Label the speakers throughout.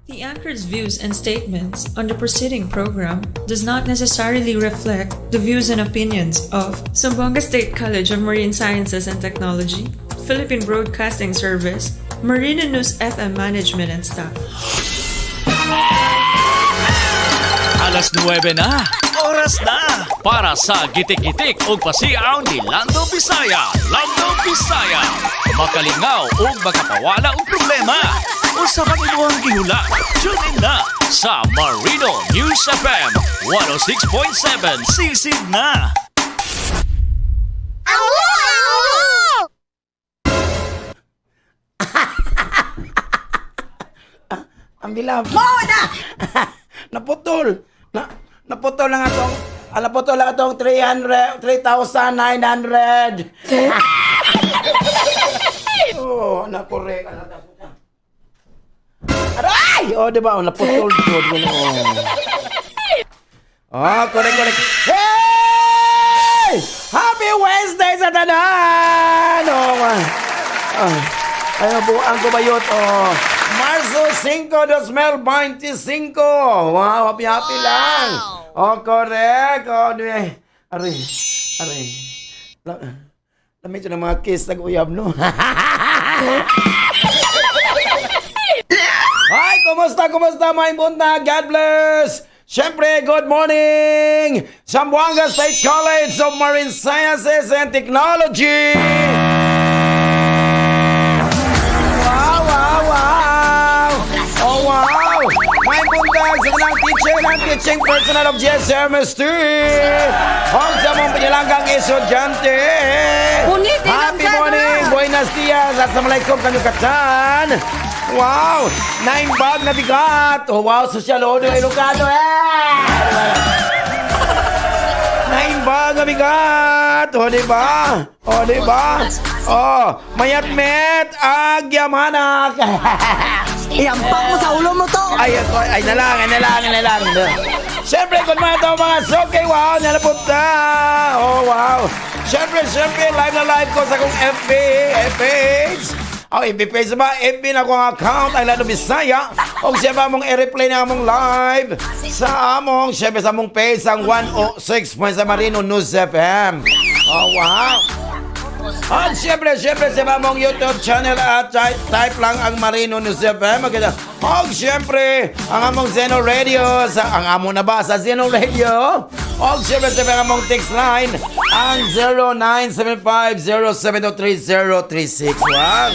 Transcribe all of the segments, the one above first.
Speaker 1: The anchor's views and statements on the preceding program does not necessarily reflect the views and opinions of Zamboanga State College of Marine Sciences and Technology, Philippine Broadcasting Service, Marina News FM management and staff.
Speaker 2: Alas 9 na. Oras na para sa gitik-gitik ug pasiaw ni Lando Bisaya. Lando Bisaya. Makalingaw ug makapawala og problema. Usa pang imuhang gihula. Tune in na sa Marino News FM 106.7. Sisid na.
Speaker 3: Ang bilab. Mo na! Naputol. Na, naputol lang atong naputol lang atong 300 3,900. Oh, nakorek. Aray! Oh, di ba? Oh, naputol jud. Oh. Oh, correct, correct. Hey! Happy Wednesday sa tanan! Oh, man. Ah, ay, buang ko bayot. Oh. Marso 5, 2025. Wow, happy happy lang. Oh, correct. Oh, di. Aray, aray. Lamit yun ang mga kiss nag-uyab, no? Hi, kumusta, kumusta, may buntag? God bless! Siyempre, good morning! Zamboanga State College of Marine Sciences and Technology! Wow, wow, wow! Oh, wow! May buntag sa kanang teacher ng teaching personnel of GSMST! Huwag sa mong pinilanggang estudyante!
Speaker 4: Punit, ilang
Speaker 3: Happy
Speaker 4: ka na!
Speaker 3: morning! Buenos dias! Assalamualaikum kanyukatan! Wow! Nine bag na bigat! Oh, wow! Social order Ilocano! Eh! Nine bag na bigat! O, di ba? O, di ba? Oh, mayat met agyamanak!
Speaker 4: Iampak mo sa ulo mo to!
Speaker 3: Ay, ay, ay na lang, ay na lang, ay na lang. Siyempre, good morning to mga soke. Wow, nalapunta. Oh, wow. Siyempre, siyempre, live na live ko sa akong FB page. Oh, FB page ba? FB na akong account, ang Lalo Bisaya. O siyempre, among i-replay na among live sa among, siyempre, sa among page, ang 106 sa Marino News FM. Oh, wow. At siyempre, siyempre sa among YouTube channel at type lang ang Marino News FM. Maganda. Og siyempre, ang among Zeno Radio, sa, ang amo na ba sa Zeno Radio? Og siyempre, siyempre ang among text line, ang 0975-073-036. Wow!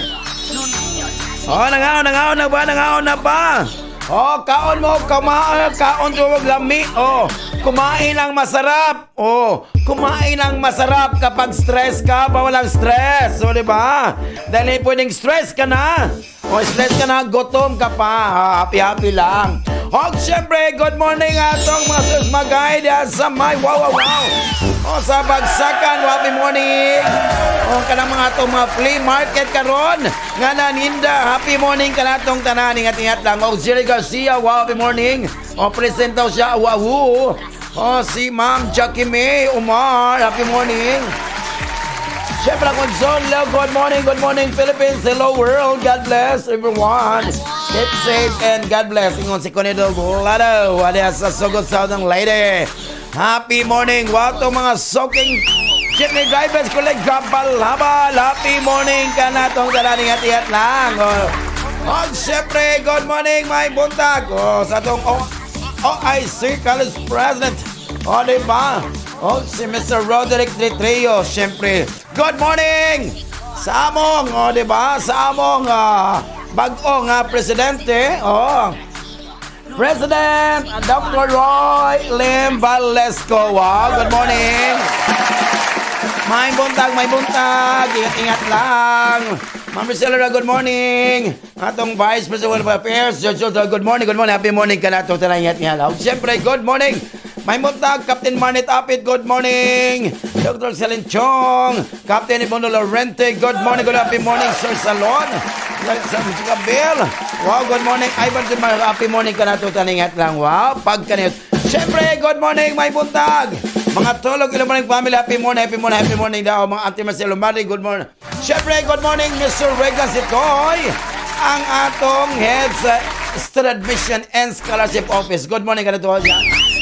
Speaker 3: Oh, nangaon, nangaon na ba? Nangaon na ba? Oh, kaon mo, kumain, kaon mo lami. Oh, kumain ang masarap. Oh, kumain ang masarap kapag stress ka, bawal ang stress. So, di ba? Dahil pwedeng stress ka na. Oh, stress ka na, gutom ka pa. Happy, happy lang. Og syempre, good morning atong mga sus mag-guide sa may wow, wow, wow. O sa bagsakan, happy morning. O kanang mga atong mga flea market karon nga naninda, happy morning kanatong tanan. Ingat-ingat lang. O Jerry Garcia, wow, happy morning. O present daw siya, wow. O si Ma'am Jackie May Umar, happy morning. Siyempre ako, John Leo, good morning Philippines, hello world, God bless everyone. Keep safe and God bless. Ingon si Conedo Glado, alias sa Sugod Southern Lady. Happy morning, wow to mga soaking jeepney drivers, collect Gabalhabal. Happy morning ka na itong tanan, ingat-ingat lang. Oh. Oh, siyempre, good morning, may buntag. Oh, sa itong OIC College President. O, di ba? O, si Mr. Roderick Tritrio, siyempre. Good morning! Sa among, o, di ba? Sa among bag-ong presidente, o. President Dr. Roy Lim Valesco. Wow, good morning! May buntag, may buntag. Ingat-ingat lang. Ma'am Priscilla, good morning. Atong Vice President of Affairs, Judge Jojo, good morning, good morning. Happy morning ka na itong tanan. Ingat, ingat. Siyempre, good morning. May buntag, Captain Marnet Apit, good morning. Dr. Celine Chong, Captain Ibono Lorente, good morning, good happy morning, Sir Salon. Sa Musica Bill. Wow, good morning. Ivan Timar, happy morning ka na itong tanan. Ingat lang. Wow, pagkanit. Siyempre, good morning, may buntag. Mga tulog, ilang morning family, happy morning, happy morning, happy morning daw. Mga Auntie Marcelo Mari, good morning. Siyempre, good morning, Mr. Regan Sitoy, ang atong head sa Student Admission and Scholarship Office. Good morning kanito siya.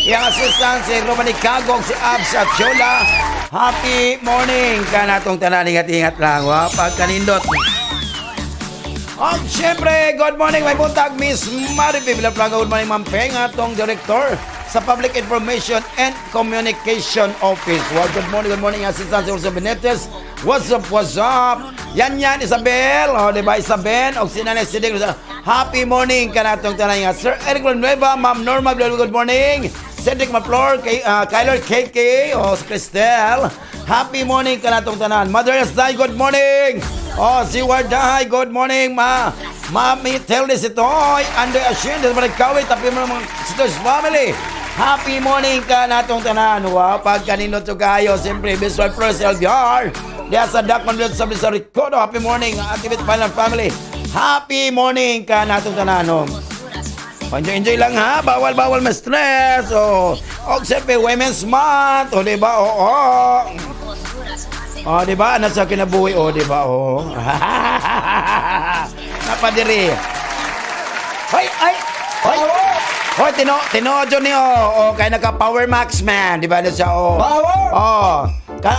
Speaker 3: Iyang assistant si Romani Kagog, si Abs at Chola. Happy morning kanatong tanan, ingat-ingat lang wa pagkanindot. Og syempre, good morning, may buntag, Miss Maripi Villafranca. Good morning, Ma'am Peng, atong director sa Public Information and Communication Office. Well, good morning, Assistant si Urso Benitez. What's up, what's up? Yan yan, Isabel. O, di ba, Isabel? O, si Nanay Sidig. Happy morning kanatong tanan nga. Sir Eric Villanueva, Ma'am Norma Villanueva, good morning. Cedric Maflor, kay, Kyler KK, o si Cristel. Happy morning kanatong tanan. Mother Day, good morning. Oh, si Wardahay, good morning, ma. Mami Tellis ito. Andre Ashin, dito pa nagkawit, tapi mo mga sisters family. Happy morning kanatong tanan. Wow, pag kanino to kayo, siyempre, Visual First LBR. Diya sa Dakman sa sa Ricodo. Happy morning, Activate Final Family. Happy morning kanatong tanan. Oh. Enjoy, enjoy lang ha. Bawal, bawal ma-stress. Oh. O, siyempre, Women's Month. O, di ba? Oo. O, di ba? Ano sa kinabuhi? O, di ba? O. Napadiri. Hoy, ay! Hoy! Hoy, tino ni oh. Oh, kay naka Power Max man, di ba na siya oh.
Speaker 4: Power!
Speaker 3: Oh.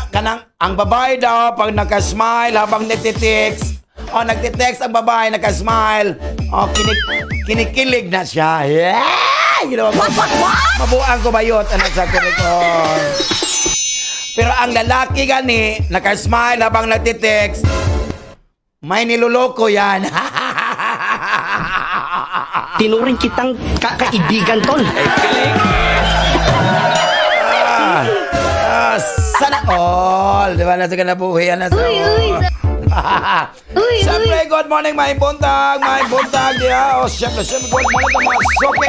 Speaker 3: Kanang ang babae daw pag naka-smile habang nagtitext. Oh, nagte-text ang babae naka-smile. Oh, kinikilig na siya. Yeah! You know,
Speaker 4: What, what, what?
Speaker 3: Mabuang ko bayot anak sa kulit. Oh. Pero ang lalaki gani, naka-smile habang nagtitext, may niloloko yan.
Speaker 4: Tinuring kitang kakaibigan, tol.
Speaker 3: Ah, ah, sana all. Di ba? Nasa kanabuhi yan. Nasa
Speaker 5: Uy, uy, Uy,
Speaker 3: Siyempre, good morning, may buntag, may buntag. Yeah. Oh, siyempre, siyempre, good morning sa mga sope.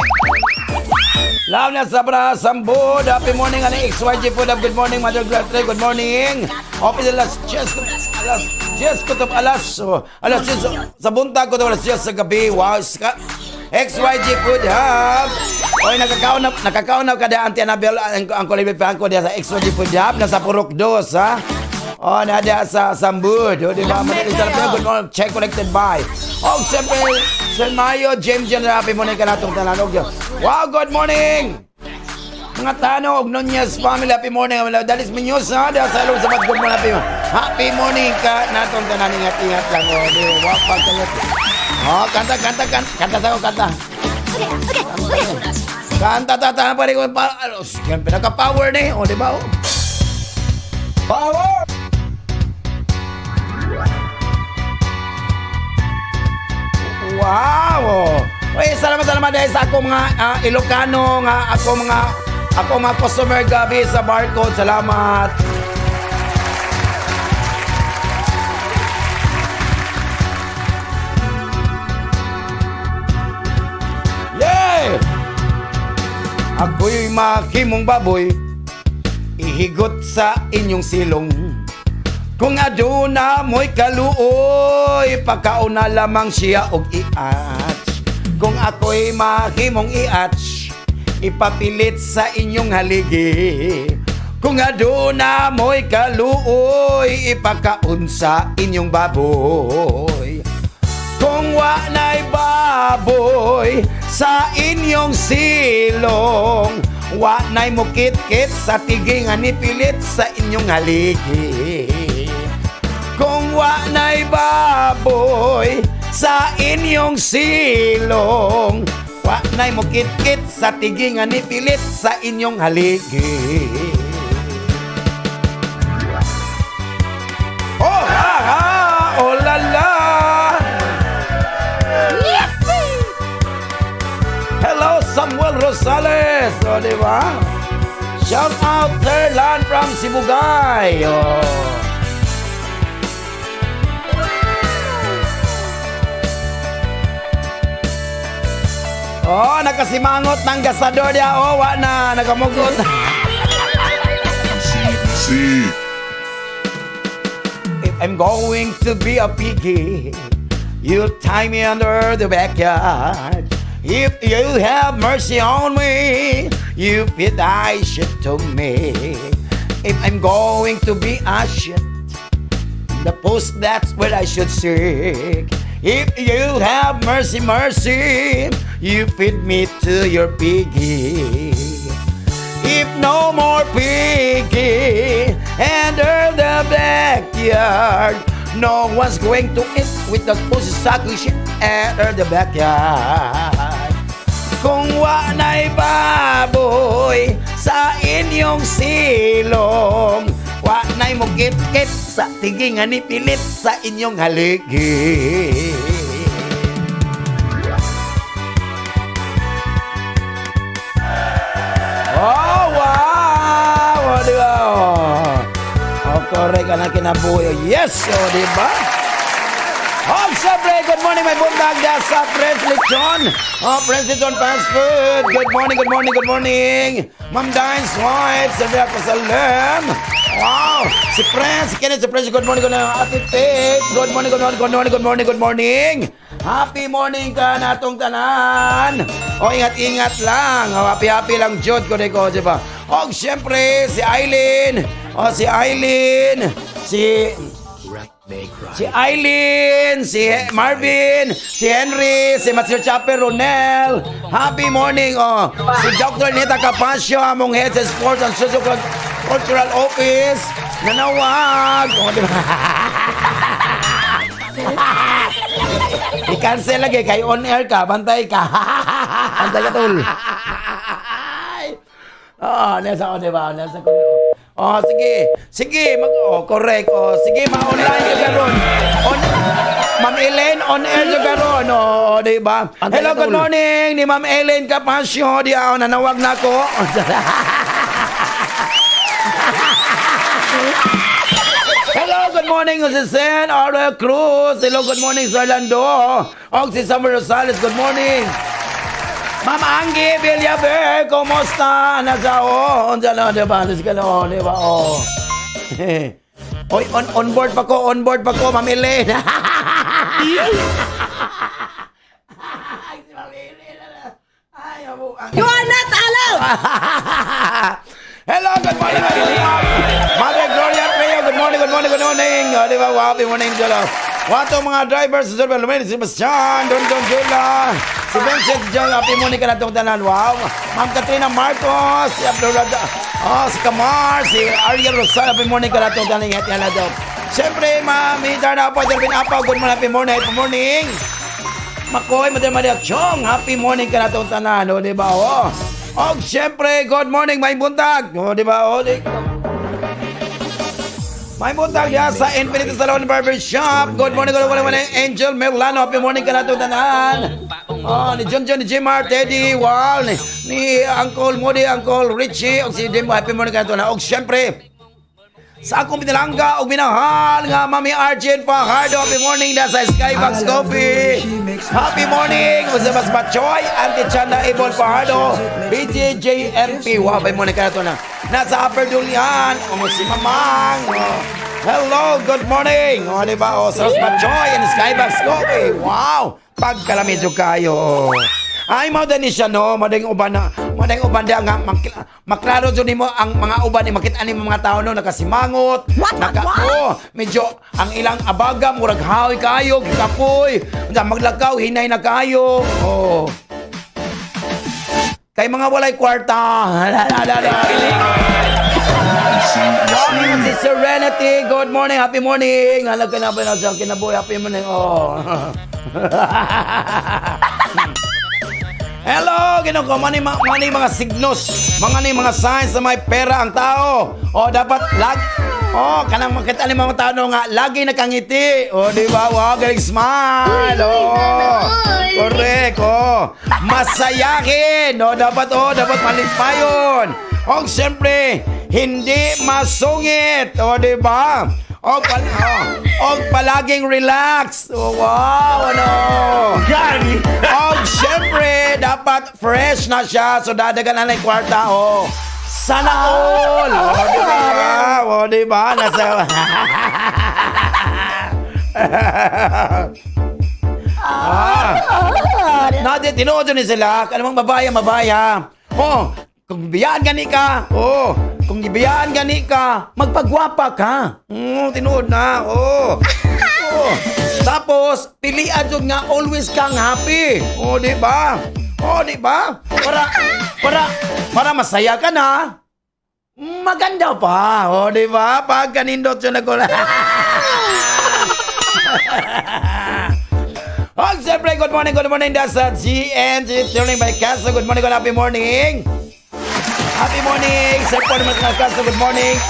Speaker 3: Love na sa bra, sambud. Happy morning, ano, XYG Food Hub. Good morning, Mother Gertrude. Good morning. Office alas 10, alas 10, kutob alas, oh, alas 10, sa buntag, kutob alas 10 sa gabi. Wow, XYG Food Hub. Oy, nakakaon na kada Auntie Annabel, ang kulay ko diya sa XYG Food Hub, nasa Purok Dos, ha? Oh, nada sa Sambud. O, di ba? Madaling sarap yan. Good morning. Check collected by. Oh, siyempre, Sir Mario, James General, happy morning kanatong tanan. Og, wow, good morning! Mga Tano, og Nunez family, happy morning. Dalis Minyos, ha? Dahil sa ilong sabat, good morning, happy, happy morning ka natong tanan. Ingat, ingat lang. O, di ba? Wow, pagkalit. Oh, kanta, kanta, kanta, kanta sa kanta. Kanta, tata, pa rin ko. Pa, ano, siyempre, nagka-power na eh. O, di ba? Oh.
Speaker 4: Power!
Speaker 3: Wow! Oy, salamat salamat dahil sa ako mga Ilocano nga ako mga customer gabi sa barcode. Salamat. Yay! Ako'y makimong baboy, ihigot sa inyong silong. Kung aduna mo'y kaluoy, pagkauna lamang siya og iats. Kung ako'y mahimong iats, ipapilit sa inyong haligi. Kung aduna mo'y kaluoy, ipakaon sa inyong baboy. Kung wa na'y baboy sa inyong silong, wa na'y mukit-kit sa tigi nga nipilit sa inyong haligi. Kung wa na'y baboy sa inyong silong, wa na'y mukit-kit sa tigi nga nipilit sa inyong haligi. Oh, ah, ah, oh la la. Hello, Samuel Rosales. O, di ba? Shout out, Sir Lan from Sibugay. Oh. Oh, nakasimangot ng gasador dia. Oh, wa na, nakamugot.
Speaker 6: C.
Speaker 3: If I'm going to be a piggy, you tie me under the backyard. If you have mercy on me, you feed I shit to me. If I'm going to be a shit, the post, that's where I should seek. If you have mercy, mercy, You feed me to your piggy. If no more piggy enter the backyard, no one's going to eat with the pussy sucking shit enter the backyard. Kung wa na'y baboy sa inyong silong, wa na'y mugit-kit sa tigi nga nipilit sa inyong haligi. Oh, wow! Oh, di ba? Oh, correct ka na kinabuhi. Yes! Oh, di ba? Oh, siyempre, good morning, may buntag da sa Prince Lechon. Oh, Prince Lechon Fast Food. Good morning, good morning, good morning. Ma'am Dines White, sabi ako sa Lem. Wow! Si Prince, si Kenneth, si Prince, good morning, good morning. Ate Faith, good morning, good morning, good morning, good morning, good morning. Happy morning ka natong tanan. O, ingat-ingat lang. O, happy-happy lang, jud, ko ko, di ba? O, siyempre, si Eileen. O, si Eileen. Si Eileen, si Marvin, si Henry, si Master Chopper Ronel. Happy morning, oh. Si Dr. Nita Capacio, among head sa Sports and Social Cultural Office. Nanawag. Oh, di ba? I-cancel lagi kay on air ka, bantay ka.
Speaker 6: Bantay ka, tol.
Speaker 3: Oo, nasa ko, di ba? Nasa ko. Oh, sige. Sige, oh, correct. Oh, sige, ma-online ka karon. On Ma'am Elaine, on air ka karon. Oh, di ba?
Speaker 6: Bantay
Speaker 3: Hello,
Speaker 6: ka,
Speaker 3: good
Speaker 6: tol.
Speaker 3: morning ni Ma'am Elaine Capacio. Di ako nanawag na ko. Hello, good morning, si Sen Ariel Cruz. Hello, good morning, Sir Lando. Og si Summer Rosales, good morning. Ma'am Anggi Villaver, kumusta? Nasa o, unsa na, di ba? Nasa ka na, oh, di ba? Oh. Oy, on board pa ko, on board pa ko, Ma'am Elaine.
Speaker 7: You are not allowed!
Speaker 3: Hello, good morning, everyone. Mother Gloria Peo, good morning, good morning, good morning. O, di ba? Wow, happy morning, Jolo. Wato mga drivers, si Sir Lumen, si Sebastian, Don Don Jula, si Vincent John, happy morning ka na itong tanan. Wow. Ma'am Katrina Marcos, si Abdul Rada, oh, si Kamar, si Ariel Rosal, happy morning ka na itong tanan. Ingat yan na daw. Siyempre, Ma'am Idarna po, Dervin Apaw, good morning, happy morning, happy morning. Makoy, Madam Maria Chong, happy morning ka na itong tanan, o, di ba? O, og siyempre, good morning, may buntag. O, di ba? O, di. May buntag ya sa Infinity Salon Barber Shop. Good morning, morning, Angel Melano. Happy morning ka na itong tanan. Oh, ni John John, ni Jimar, Teddy, wow, ni Uncle Moody, Uncle Richie, og si Jim, happy morning ka na itong tanan. Og siyempre, sa akong pinalangga og minahal nga Mami Arjen Fajardo. Happy morning na sa Skybox Coffee. Happy morning Jose Machoy, Auntie Chanda Ibon Fajardo, BJJMP. Wow, happy morning ka na to na. Nasa Upper Dulian, o si Mamang. Oh. Hello, good morning. O, di ba? O, sa Machoy and Skybox Coffee. Wow, pagkalamidyo kayo. Ay, mao ni siya, no? Mao uban na, mao uban diha nga maklaro jud nimo ang mga uban ni makita nimo mga tao, no, nakasimangot, naka oh, medyo ang ilang abaga murag hawi kayo, gikapoy, unsa maglakaw hinay na kayo. Oh. Kay mga walay kwarta. Morning, si Serenity. Good morning, happy morning. Halag ka na ba na sa kinabuhi? Happy morning. Oh. Hello, ginoo ko mani mani mga signos, mga ni mga signs na may pera ang tao. O dapat lag Oh, kanang makita ni mga tao nga lagi nakangiti. O di ba? Wow, galing smile. Oh. Correct. Oh. Masayahin. O dapat oh, dapat malipayon. O siyempre, hindi masungit. O di ba? O, oh, og palaging relax. Oh, wow, ano?
Speaker 6: Gani!
Speaker 3: Og syempre, dapat fresh na siya. So, dadagan na ng kwarta. Oh. Sana all! Oh, di ba? Oh, di ba? Nasa... ah. Nade, tinuod ni sila. Kanamang babaya, mabaya. Oh, kung biyaan gani ka, oh, kung gibiyaan gani ka, magpagwapa ka. Tinuod na, oh. Oh. Tapos, pilian jud nga always kang happy. Oh, di ba? Oh, di ba? Para masaya ka na. Maganda pa. Oh, di ba? Pag kanindot yun ako. Oh, siyempre, good morning da sa GNG Tuning by Castro. Good morning, good happy morning. Happy morning! Sir Paul naman sa Castro, good morning.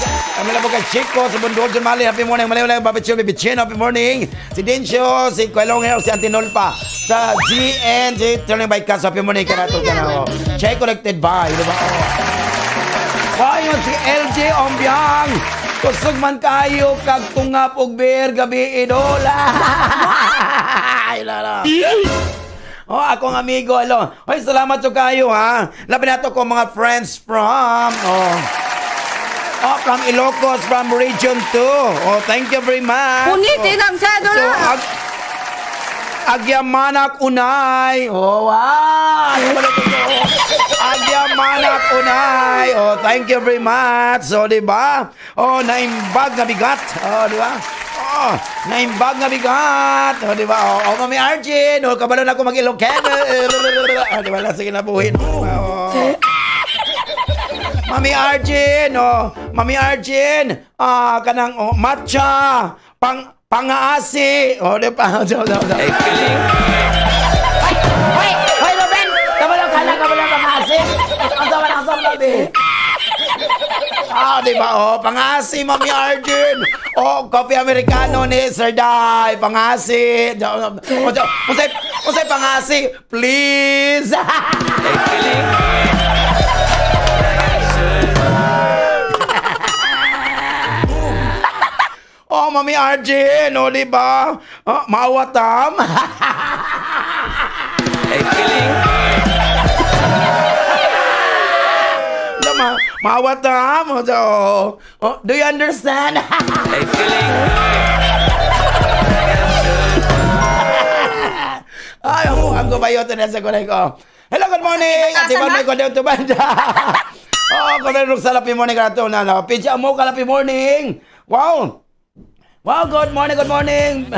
Speaker 3: Kami lang po kay Chico sa Bundol, Mali. Happy morning. Mali, mali, Babi Chio, Baby Chin, happy morning. Si Dencio, si Kuelong Hero, si Antinolpa. Sa GNG Tuning by Castro, happy morning. Kanato ka na. Oh. Check connected by. Di ba? Oh. Payon si LJ Ombiang. Kusog man kayo kag tungap og beer gabi idol. Ay, lala. Oh, akong amigo, alo. Hoy, salamat so kayo ha. Labi nato ko mga friends from oh, from Ilocos, from Region 2. Oh, thank you very much.
Speaker 7: Punitin ang
Speaker 3: So,
Speaker 7: cedula!
Speaker 3: Agyamanak unay. Oh, wow. Agyamanak unay. Oh, thank you very much. So, di ba? Oh, naimbag nga bigat. Oh, di ba? Oh, naimbag nga bigat. Oh, di ba? Oh, oh Mami Arjun. Oh, kabalo na ako mag-Ilocano. Oh, di ba? Sige na buhin. Oh. Mami Arjun, oh, Mami Arjun, kanang oh, matcha, pangaasi. Oh, di ba? Ay, ay, ay, Ruben! Kabalo ka lang, kabalo pangaasi. Ang sama ang sama, di. Ah, di ba? Oh, pangasi, Mami Arjun. Oh, coffee americano ni Sir Dai. Pangasi. Unsay, unsay pangasi? Please. Oh, Mami Arjun, oh, di ba? Oh, maawatam. Lama, maawatam. Oh, oh, do you understand? Ay, ako, ang gumayo na sa kulay ko. Hello, good morning! Ate
Speaker 7: Asan
Speaker 3: Van,
Speaker 7: na?
Speaker 3: may kodeo to banda. Oh, kami sa happy morning ka na na. Pidya mo ka happy morning. Wow! Wow, good morning, good morning.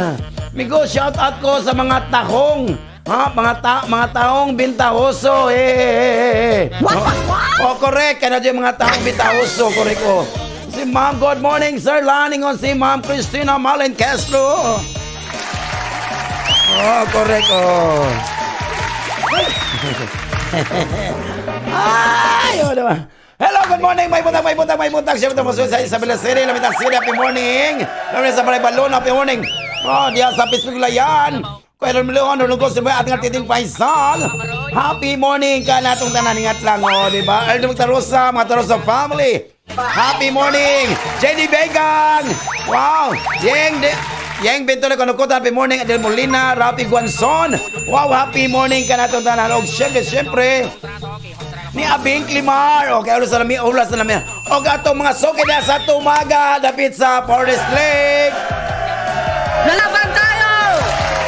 Speaker 3: Migo, shout out ko sa mga tahong. Ha, mga taong bintahoso. Eh.
Speaker 7: What, what, what?
Speaker 3: Oh, correct. Kana dyan mga taong bintahoso, correct oh. Si Ma'am, good morning, Sir Laning on si Ma'am Christina Malin Castro. Oh, correct oh. Ay, oh, diba? Hello, good morning. May buntag, may buntag, may buntag. Siyempre, mo sa Isabela City, Lamita City, happy morning. Lamita sa Balay Balon, happy morning. Oh, diya sa Facebook Layan. Kuya Leon, Rulugos, Sibuya, at nga Titing Faisal. Happy morning ka na itong tanan. Ingat lang, oh, di ba? Erdo Tarosa, mga Tarosa family. Happy morning. JD Begang. Wow. Yeng, de, Yeng Bento na Kanukot, happy morning. Adel Molina, Rafi Guanzon. Wow, happy morning ka na itong tanan. Og syempre, syempre, ni Abing Climar. Okay, ulas na nami, ulas na nami. Og atong mga suki na sa tumaga, dapit sa Forest Lake.
Speaker 7: Lalaban tayo!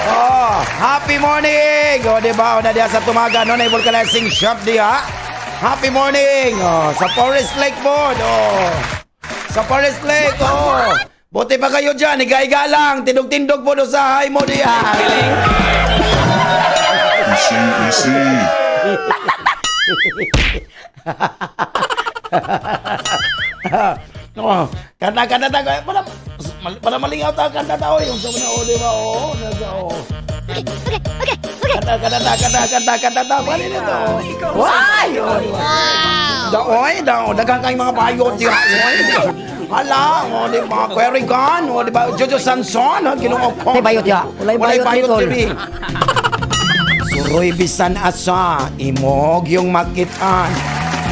Speaker 3: Oh, happy morning! O, di ba? O, na diya sa tumaga, no? Na vulcanizing shop diya. Happy morning! Oh, sa Forest Lake po. Oh. Sa Forest Lake, oh. Buti pa kayo dyan, higa-higa lang. Tindog-tindog po do sa hay mo diya.
Speaker 8: Easy, easy.
Speaker 3: Oh, kanta kanta ta para malingaw ta kanta ta oy. Unsa man na oh, di ba? Oh, nasa oh.
Speaker 5: Okay.
Speaker 3: Kanta kanta ta kanta kanta kanta ta bali nito. Why? Daoy, daw, daghang kay mga bayot diha. Oy. Hala, oh, di ba? Querigan, oh, di ba? Jojo Sanson, oh, Ginoo ko.
Speaker 4: Walay bayot diha. Walay
Speaker 3: Walay
Speaker 4: bayot
Speaker 3: bayot
Speaker 4: dito.
Speaker 3: diri. Suroy bisan asa, imog yung makitaan.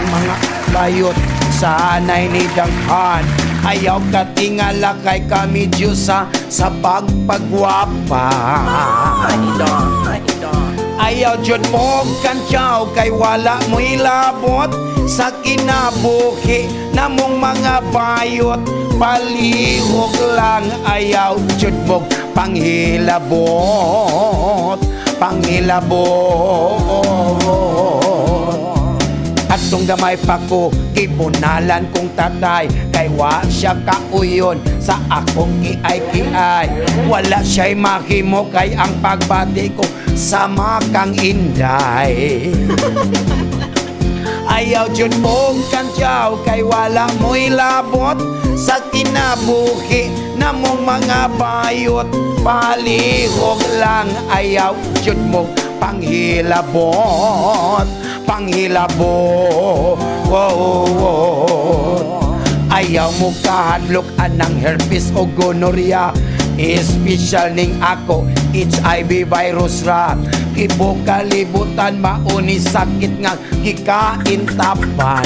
Speaker 3: Mga bayot, sanay ni Danghan. Ayaw katingala kay kami Diyosa sa pagpagwapa. Ayaw jud mo kantyaw kay wala mo ilabot sa kinabuhi namong mga bayot. Palihog lang ayaw jud mo panghilabot, panghilabot. Atong gamay pa ko, gibunalan kong tatay, kay wa siya kauyon sa akong kiay-kiay. Wala siya'y mahimo kay ang pagbati ko Sama kang inday. Ayaw jud mong kantyaw kay wala mo'y labot sa kinabuhi namong mga bayot. Palihog lang, ayaw jud mo panghilabot, panghilabot. Ayaw mo kahadlok anang herpes o gonorrhea. Espesyal ning ako, HIV virus ra. Kibo kalibutan mauni sakit nga gikaintapan.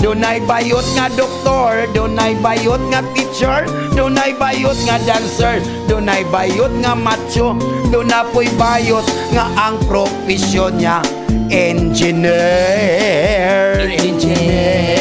Speaker 3: Dunay bayot nga doktor, dunay bayot nga teacher, dunay bayot nga dancer, dunay bayot nga macho, duna po'y bayot nga ang profesyon niya engineer, engineer.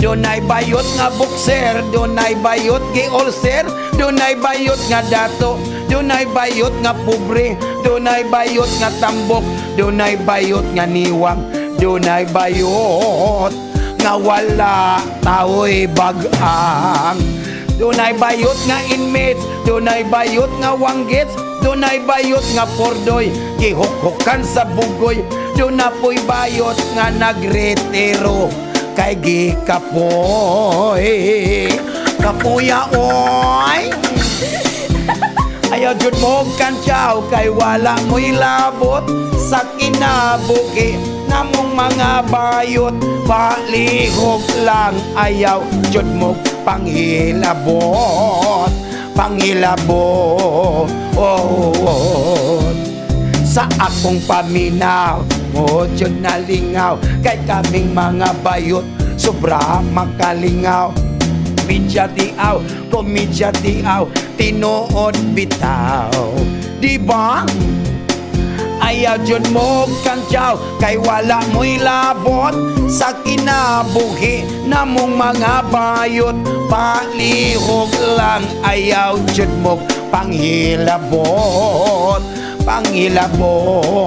Speaker 3: Dunay bayot nga boxer, dunay bayot gi ulcer, dunay bayot nga dato, dunay bayot nga pobre, dunay bayot nga tambok, dunay bayot nga niwang, dunay bayot nga wala tao'y bagang. Dunay bayot nga inmates, dunay bayot nga wanggits, dunay bayot nga pordoy, gihukhukan sa bugoy, duna po'y bayot nga nagretiro kay gikapoy. Kapuya oy! Ayaw jud mo kantyaw kay wala mo'y labot sa kinabuhi namong mga bayot. Palihog lang, ayaw jud mo panghilabot, panghilabot. Sa akong paminaw mo jud nalingaw kay kaming mga bayot sobra makalingaw. Komedya tiaw, komedya tiaw, tinuod bitaw, di ba? Ayaw jud mo kantyaw kay wala mo'y labot sa kinabuhi namong mga bayot. Palihog lang, ayaw jud mo panghilabot, panghilabot.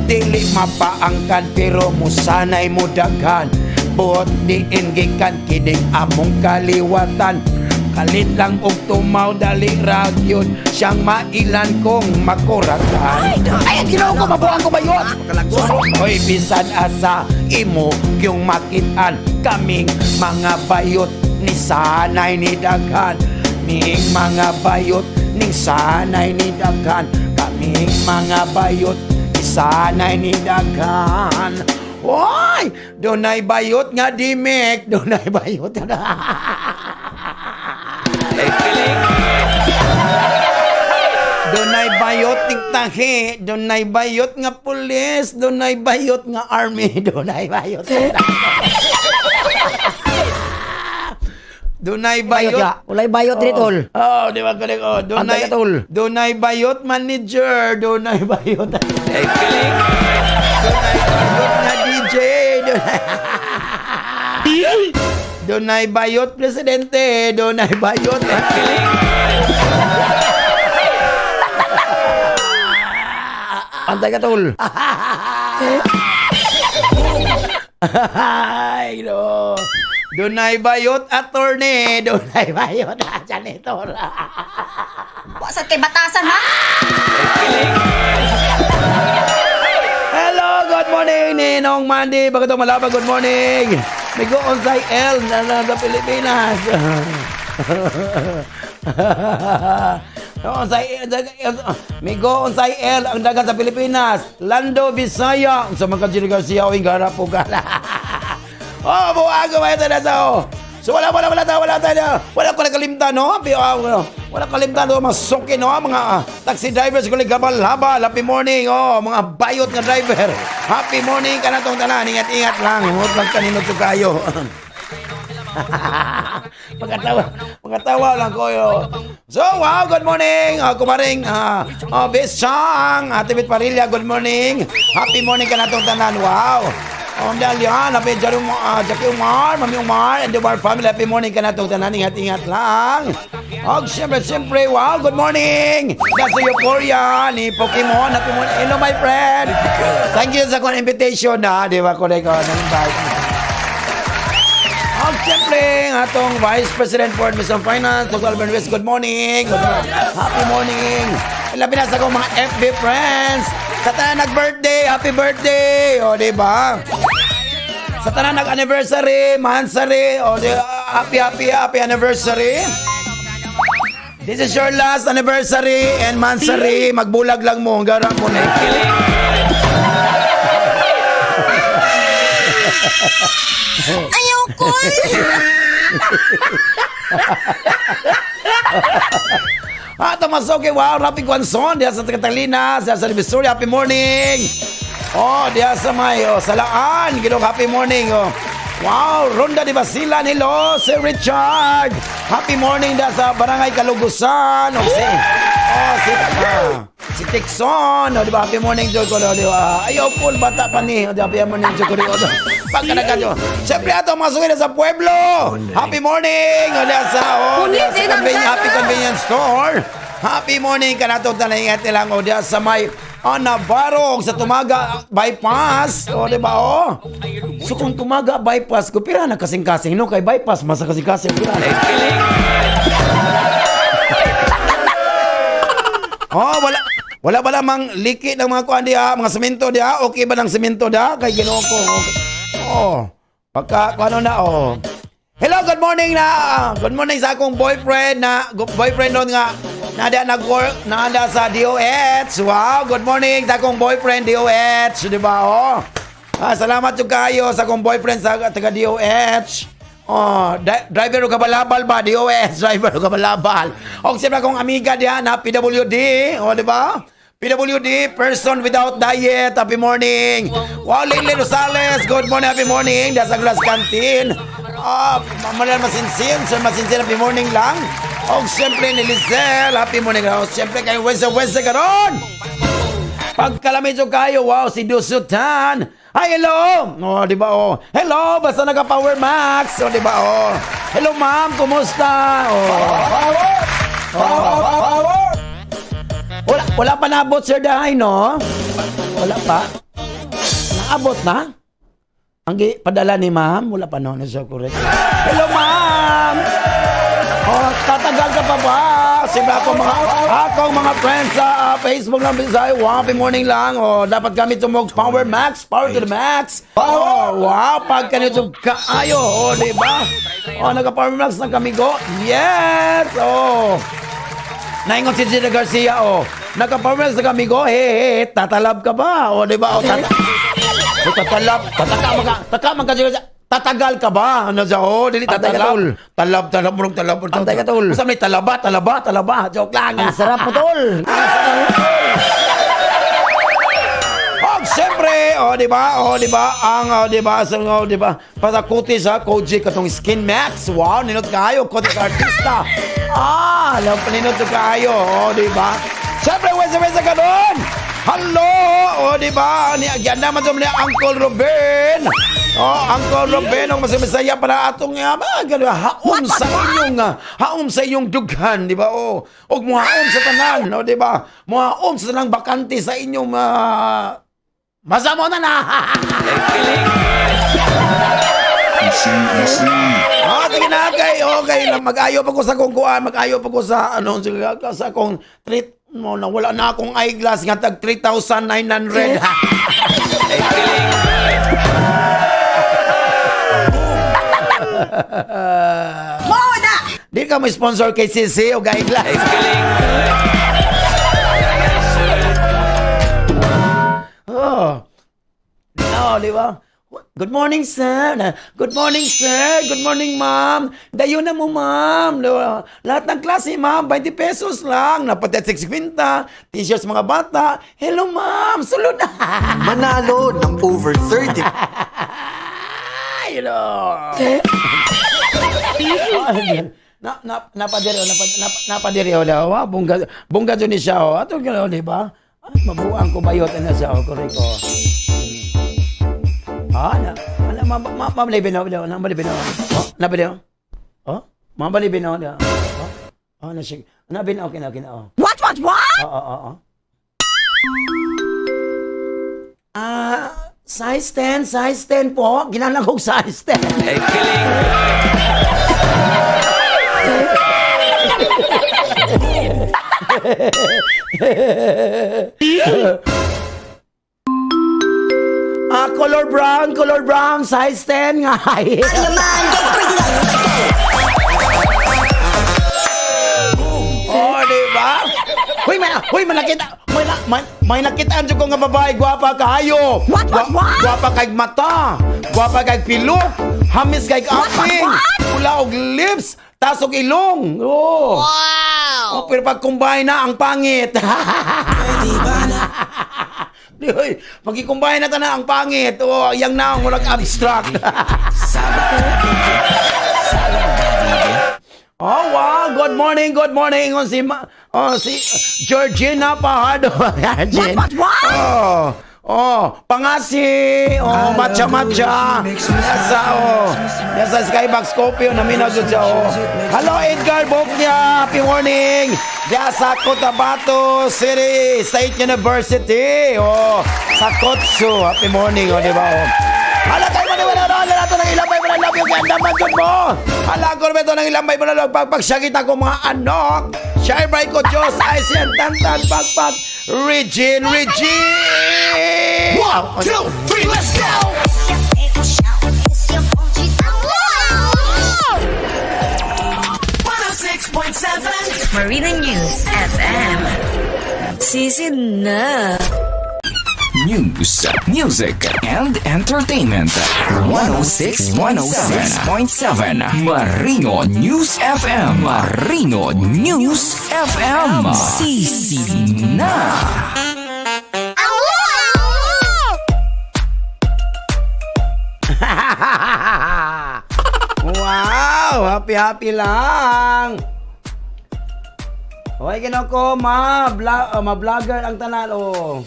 Speaker 3: Dili mapaangkan pero musanay mo daghan, buot diin gikan kining among kaliwatan. Kalit lang og tumaw dali ra gyud siyang mailan kong makuratan.
Speaker 4: Ay, ang Ginoo ko, mabuang ko bayot.
Speaker 3: Hoy, bisan asa imo yung makitaan kaming mga bayot ni sanay ni daghan. Ming mga bayot ni sanay ni daghan. Kaming mga bayot ni sanay ni daghan. Hoy, dunay bayot nga dimek, dunay bayot nga dunay bayot ning tahi, dunay bayot nga pulis, dunay bayot nga army, dunay bayot. Dunay
Speaker 4: Bayot
Speaker 3: bayot.
Speaker 4: ya. Walay bayot diri, tol.
Speaker 3: Oh, di ba kulit? Oh, dunay,
Speaker 4: Antay ka, tol.
Speaker 3: Dunay bayot manager, dunay bayot. Dunay bayot nga DJ, dunay. Dunay bayot presidente, dunay bayot.
Speaker 4: Antay ka, tol.
Speaker 3: Ay, no. Dunay bayot attorney, dunay bayot janitor.
Speaker 7: Wa sa kay batasan ha.
Speaker 3: Hello, good morning Ninong Mandy. Bagatong Malaba, good morning. Migo Onsay L na sa Pilipinas. Onsay Migo Onsay L ang dagat sa Pilipinas. Lando Bisaya sa mga Jiri Garcia oing gara po gala. Oh, buwag ko ba na sa. So wala wala wala tayo, wala tayo. Wala ko nakalimtan no. Wala kalimtan no, mga suki no, mga taxi drivers ko gabal-habal. Happy morning oh, mga bayot nga driver. Happy morning kanatong tanan. Ingat-ingat lang. Huwag lang kanino to kayo. Pagkatawa lang ko yo. So, wow, good morning. Kumaring Best Chang, Ate Bit Parilla, good morning. Happy morning kanatong tanan. Wow. Oh, dalian, happy Jackie Jackie Umar, Mami Umar, and the Umar family. Happy morning kanatong tanan. Ingat-ingat lang. Og siyempre, siyempre, wow, good morning. That's the Euphoria ni Pokemon. Happy morning. Hello, my friend. Thank you sa kong invitation, ha. Di ba, ko na invite. Og siyempre, ang atong Vice President for Admission Finance, Dr. Alvin Ruiz, good morning. Good morning. Happy morning. Labi na sa akong mga FB friends. Sa tanan nag-birthday, happy birthday. O, di ba? Sa tanan nag-anniversary, mansary, o, di, happy, happy, happy anniversary. This is your last anniversary and mansary. Magbulag lang mo. Gara mo na.
Speaker 7: Ayaw ko.
Speaker 3: Ah, Tomasoke, wow, Rafi Guanzon, diya sa Catalina, diya sa Missouri, happy morning! Oh, diya sa may, oh, Salaan, ginong happy morning, oh. Wow, Ronda de Basilan, hello, Sir Richard! Happy morning diya sa Barangay Kalugusan, oh, si, oh, si, ah, si Tixon, oh, di ba, happy morning, Joy ko, di ba, ayaw po, bata pa ni, oh, di ba, happy morning, Joy ko, di ba, pagkanagadyo. Siyempre, ato, mga suki na sa pueblo, happy morning, oh, diya sa, oh, diya sa convenience, happy convenience store. Happy morning kanato tanay lang o diya sa may oh, Navarro sa Tumaga bypass. O di ba o? So kung Tumaga bypass ko pira na kasing-kasing no kay bypass mas kasing-kasing pira na. Oh, wala wala ba lamang liki ng mga kuan diha, mga semento diha? Okay ba ng semento diha kay Ginoo ko? Oh. Pagka kuan ano na oh. Hello, good morning na. Good morning sa akong boyfriend na boyfriend noon nga nada nag-work nada sa DOH. Wow, good morning sa akong boyfriend DOH, di ba? Oh. Ah, salamat jud kayo sa akong boyfriend sa taga DOH. Oh, driver og kabalabal ba DOS, driver og kabalabal. Og siyempre akong amiga diha na PWD, oh, di ba? PWD, person without diet, happy morning. Wow, Lily Rosales, good morning, happy morning. Diha sa Glass Canteen. Ah, Mama Masinsin, Sir Masinsin, happy morning lang. Og siyempre ni Lizelle, happy morning. Og siyempre kay Wednesday, Wednesday karon. Pagkalamid yung kayo, wow, si Dusutan. Hi, hello! Oh, di ba, oh. Hello, basta naka-Power Max. Oh, di ba, oh. Hello, ma'am, kumusta? Oh. Oh. Wala, wala pa naabot, Sir Dahay, no? Wala pa. Naabot na? Ang padala ni ma'am, wala pa no, no, sir, correct. Hello, ma'am! Oh, tatagal ka pa ba? Siyempre ako mga friends sa Facebook lang Bisaya, wow, happy morning lang. Oh, dapat kami tumog Power Max, power to the max. Oh, wow, pag kanito kaayo, oh, di ba? Oh, naka Power Max na kami go. Yes! Oh. Naingon si Gina Garcia, oh. Naka Power Max na kami go. Hey, hey, hey, tatalab ka ba? Oh, di ba? Oh, oh, tatalab. Tataka man ka, taka man ka, tatagal ka ba? Ano siya? Oh, dili
Speaker 4: Antay ka,
Speaker 3: tatalab.
Speaker 4: tol.
Speaker 3: Talab, talab, murong talab. Murong
Speaker 4: Antay ka, tol.
Speaker 3: Basta may talaba, talaba, talaba. Joke lang.
Speaker 4: Ang sarap mo, tol.
Speaker 3: Oh, siyempre, oh, di ba? Oh, di ba? Ang, oh, di ba? So, oh, di ba? Para kutis, ha? Koji, katong Skin Max. Wow, ninot kayo. Kutis artista. Ah, alam pa ninot kayo. Oh, di ba? Siyempre, Wednesday, Wednesday ka doon. Hello! Oh, di ba? Ni agyan naman sa ni Uncle Ruben. Oh, Uncle Ruben, ang masaya para atong mga haom sa inyong haom sa inyong dughan, di ba? Oh, og muhaom sa tanan, no, di ba? Muhaom sa tanang bakante sa inyong masamo na na.
Speaker 8: You see, you see.
Speaker 3: Ah, sige na kay okay lang mag-ayo pa ko sa kong kuan, mag-ayo pa ko sa ano sa akong treat mo na wala na akong eyeglass nga tag 3,900.
Speaker 7: Mao na.
Speaker 3: Di ka mo sponsor kay CC o eyeglass. Oh. No, di ba? Good morning, sir. Good morning, sir. Good morning, ma'am. Dayo na mo, ma'am. Di ba? Lahat ng klase, ma'am. 20 pesos lang. Napatid 6.50. T-shirts mga bata. Hello, ma'am. Sulod na.
Speaker 9: Manalo ng over 30
Speaker 3: Ay, no. Na na napadiri na napadiri oh, daw. Bongga bongga jud ni siya oh. Ato gano di ba? Ay, mabuang ko bayot na siya oh, correct oh. Ah, na na ma ma ma malibin oh, na malibin oh. Oh, nabili oh. Oh, ma malibin oh. Oh, oh na siya. Nabin okay na okay na oh.
Speaker 7: What?
Speaker 3: Oo, oo, oo. Ah,
Speaker 4: Size 10, size 10 po. Ginanang kong size 10.
Speaker 2: Eh, kiling.
Speaker 4: Ah, color brown, size 10 nga.
Speaker 3: Oh, di ba? Huy, may, huy, may nakita, may, may, may nakita ko nga babae, gwapa kayo.
Speaker 7: What?
Speaker 3: Gwapa kay mata, gwapa kay pilok, hamis kay aping, pula og lips, tas og ilong. Oh. Wow! Oh, pero pag combine na, ang pangit. Di, hoy, pag i-combine na tanan ang pangit. Oh, yang naong walang abstract. Oh, wow. Good morning, good morning. Oh, si, oh, si Georgina Pajardo.
Speaker 7: What?
Speaker 3: Oh, oh, pangasi. Oh, matcha matcha. Nasa, oh, nasa Skybox Coffee. Oh, naminaw dyan siya, oh. Hello, Edgar Boknya. Happy morning. Diya sa Cotabato City State University. Oh, sa Kotsu. Happy morning, oh, di ba, oh. Hala kayo man wala wala nato ng ilambay mo love yung ganda man jud mo. Hala ko ito ng ilambay mo love pagpagsagit ako mga anak. Shine bright ko Diyos ay siyan tantan pagpag Regine Regine.
Speaker 9: 1, 2, 3, let's go! 106.7
Speaker 10: Marina News FM. Sisid na.
Speaker 11: News, music, and entertainment. 106, 106.7 Marino News FM. Marino News FM. Sisi na.
Speaker 3: Wow, happy happy lang. Hoy, ginoo ko, ma, oh, ma-vlogger ang tanan, oh.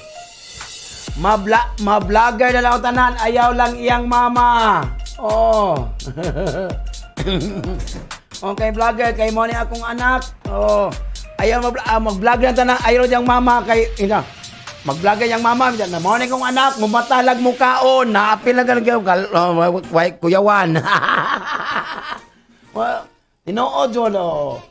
Speaker 3: Ma-vlogger na lang ang tanan, ayaw lang iyang mama. Oh. Okay, vlogger, kay mo ni akong anak. Oh. Ayaw mag-vlog na tanan, ayaw niyang mama kay ina. Mag-vlogger niyang mama, na mo ni akong anak, mumatalag mukaon, naapil lang ganun oh, kuyawan. Well, tinuod yun, oh.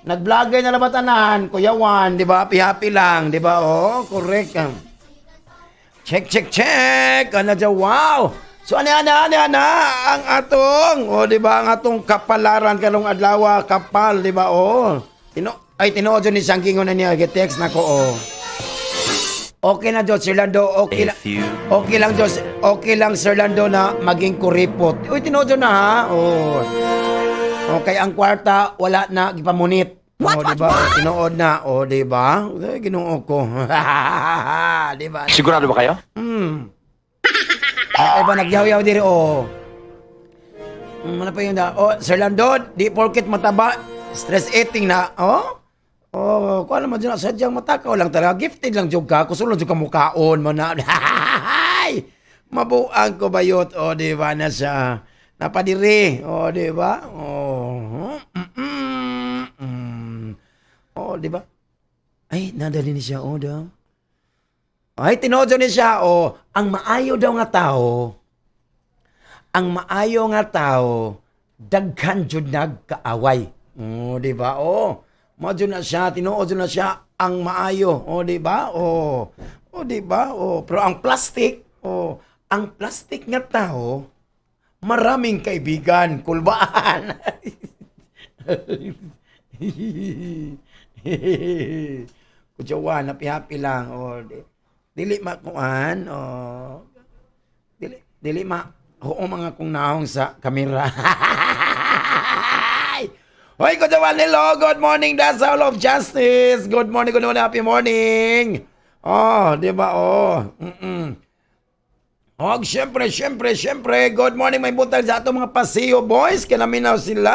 Speaker 3: Nag-vlogger na lang tanan, kuyawan, di ba? Happy-happy lang, di ba? Oh, correct. Check, check, check. Ano dyan? Wow! So, ano, ano, ano, ano, ang atong, oh, di ba? Ang atong kapalaran karong adlaw, kapal, di ba? Oh. Tinuod yun ni siyang gingon na niya, text na ko, oh. Okay na, Diyos, Sir Lando, okay lang. Okay lang, Diyos, okay lang, Sir Lando, na maging kuripot. Uy, tinuod yun na, ha? Oh. Okay, ang kwarta, wala na, gipamunit.
Speaker 7: What,
Speaker 3: oh,
Speaker 7: what,
Speaker 3: di ba?
Speaker 7: what?
Speaker 3: Tinuod na, oh, di ba? Eh, Ginoo ko. Di ba?
Speaker 6: Sigurado ba kayo?
Speaker 3: Ay, ba nagyaw-yaw diri oh. Ano pa yun na? Oh, Sir Lando, di porket mataba, stress eating na, oh? Oh, kuha naman dyan, sadyang matakaw lang talaga. Gifted lang jud ka, kusulong jud ka mukaon mo na. Ay! Mabuang ko bayot, oh, di ba na siya? Napadiri, oh, di ba? Oh. Oh, di ba? Ay, nadali ni siya, oh, daw. Ay, tinuod ni siya, oh, ang maayo daw nga tao, ang maayo nga tao, daghan jud nagkaaway. Oh, di ba? Oh, mao jud na siya, tinuod jud na siya ang maayo. Oh, di ba? Oh. Oh, di ba? Oh, pero ang plastic, oh, ang plastic nga tao, maraming kaibigan, kulbaan. Kujawan, happy-happy lang. Oh, di, dili makuan, oh. Dili, dili ma, oo mga kong naong sa kamera. Hoy, Kujawan, hello, good morning, that's all of justice. Good morning, happy morning. Oh, di ba? Oh. Og syempre, syempre, syempre, good morning, may buntag sa ato mga Paseo boys. Kinaminaw sila.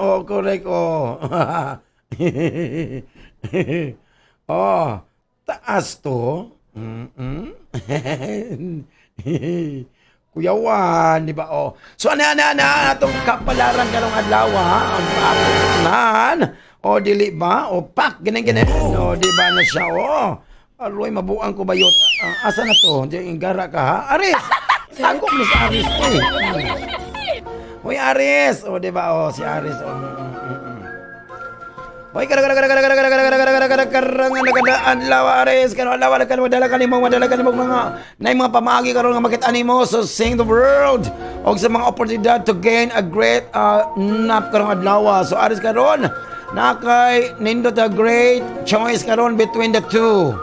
Speaker 3: Oh, correct, oh. Oh, taas to. Kuyawan, di ba? Oh. So, ano, ano, ano, atong kapalaran karong adlaw, ha? Ang papunan. O, dili ba? O, pak, ganyan, ganyan. O, di ba na siya? O, Aroy, mabuang ko bayot. Ah, asa na to? Diyan gara ka ha? Aris! Tago mo si Aris eh. Hoy Aris! O, di ba? O, si Aris. O. Hoy, kara kara kara kara kara kara kara kara kara kara kara nga nagada adlaw Aris, karon adlaw kan madala kanimo mga nay mga pamaagi karon nga makita nimo, so seeing the world og sa mga oportunidad to gain a great nap karong adlaw. So Aris, karon nakay nindot a great choice karon between the two.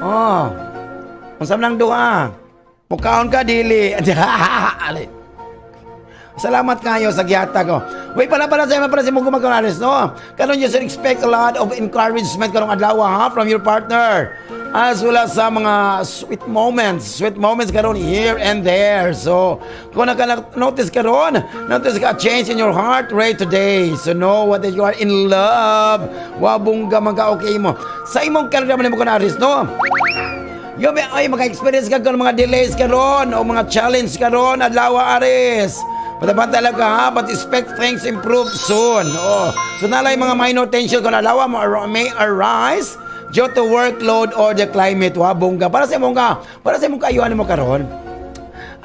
Speaker 3: Oh. Unsa man lang duha? Mukaon ka dili. Ali. Salamat kayo sa gihatag ko. Wait, pala pala sa pala si mong gumagawa, no? Karon you should expect a lot of encouragement karong adlaw ha from your partner, as well as sa mga sweet moments karon here and there. So, kung naka notice karon, notice ka a change in your heart rate today. So know what that you are in love. Wa bongga man ka, okay mo. Sa imong career man mo kun Aris, no? Yo may ay maka-experience ka ng mga delays karon o mga challenge karon adlaw, Aris. Bata lang ka ha, but expect things improve soon. Oh. So nalay mga minor tension kung adlaw mo may arise due to workload or the climate. Wa bongga. Para sa imong kaayuhan mo karon.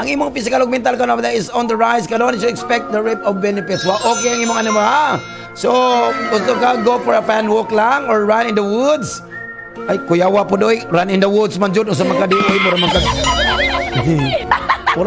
Speaker 3: Ang imong physical ug mental karon is on the rise karon. You should expect the reap of benefits. Wa okay ang imong ano mo ha. So, gusto ka go for a fun walk lang or run in the woods. Ay, kuyawa po doy, run in the woods man jud usa man ka di oy, mura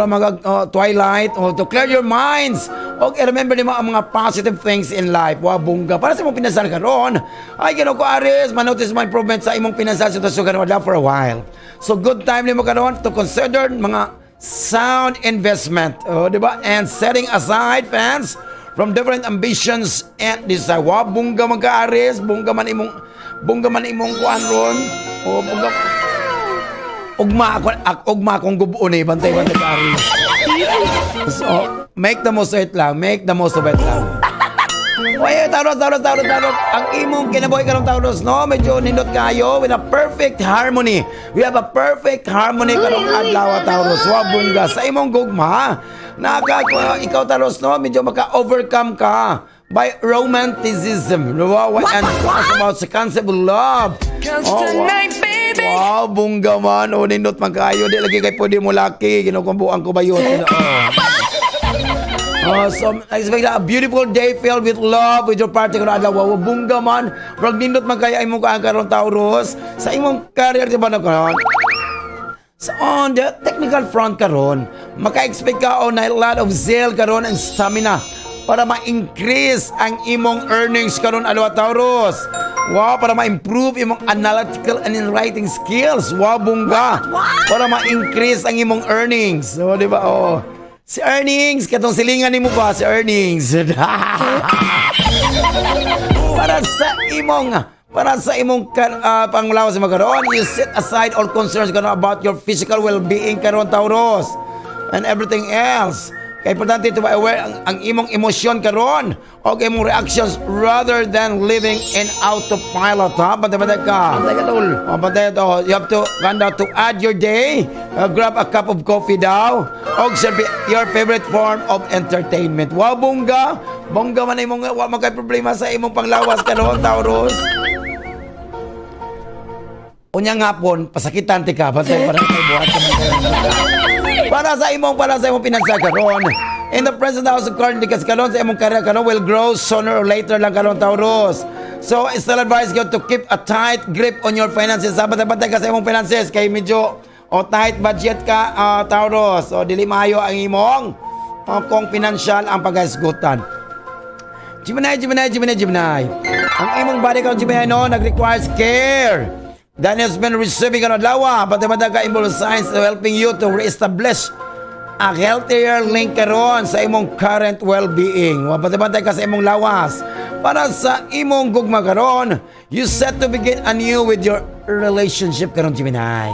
Speaker 3: man kag twilight oh, to clear your minds. Okay, remember nimo ang mga positive things in life. Wa bongga. Para sa imong pinasal karon. Ay, ginoo ko Aris, manotice mo improvement sa imong pinasal sitwasyon karon wala for a while. So good time nimo karon to consider mga sound investment. Oh, di ba? And setting aside funds from different ambitions and desire. Wa bongga man ka Aris, bongga man imong kuan ron. Oh, bongga. Ugma ako, ugma akong gubuon eh. Bantay bantay ka Aris. So, make the most of it lang. Make the most of it lang. Oy, Taurus, Taurus, Taurus, Taurus. Ang imong kinabuhi karong Taurus, no? Medyo nindot kayo with a perfect harmony. We have a perfect harmony karong adlaw, Taurus. Wa bongga sa imong gugma. Naka ikaw Taurus, no? Medyo maka-overcome ka by romanticism. Wow, and talk about the concept of love. Oh, wow. Wow, bongga man. O, nindot man kayo. Di lagi kay pwede mo laki. Ginukumbuan ko ba yun? Oh. Oh, so I expect a beautiful day filled with love with your partner karong adlaw. Wow, bongga man. Murag nindot man kaya imong kaan karon Taurus. Sa imong career di ba na karon? So on the technical front karon, maka-expect ka on a lot of zeal karon and stamina para ma-increase ang imong earnings karon adlaw Taurus. Wow, para ma-improve imong analytical and writing skills. Wow, bongga. Para ma-increase ang imong earnings. So, di ba? Oh. Si earnings, katong silingan nimo ba si earnings? Para sa imong panglawas mo karon, you set aside all concerns karon about your physical well-being karon Taurus and everything else. Kay importante to be aware ang imong emosyon karon o imong reactions rather than living in autopilot ha. Bantay-bantay ka. Bantay ka tol. Oh, bantay to. You have to ganda to add your day. Grab a cup of coffee daw. Og serve your favorite form of entertainment. Wow, bongga. Bongga man imong wa man kay problema sa imong panglawas karon Taurus. Unya nga pon, pasakitan ti ka, bantay para kay buhat ka man kayo. Para sa imong pinansyal karon. In the present house of cards, because karon sa imong career karon will grow sooner or later lang karon Taurus. So, I still advise you to keep a tight grip on your finances. Bantay-bantay ka sa imong finances kay medyo o tight budget ka Taurus. O dili maayo ang imong kung pinansyal ang paghisgutan. Gemini, Gemini, Gemini, Gemini. Ang imong body karon Gemini no, nag-requires care. Daniel's been receiving an adlaw, bantay-bantay ka involved signs to helping you to reestablish a healthier link karon sa imong current well-being. Wa bantay-bantay ka sa imong lawas. Para sa imong gugma karon, you set to begin anew with your relationship karon Gemini.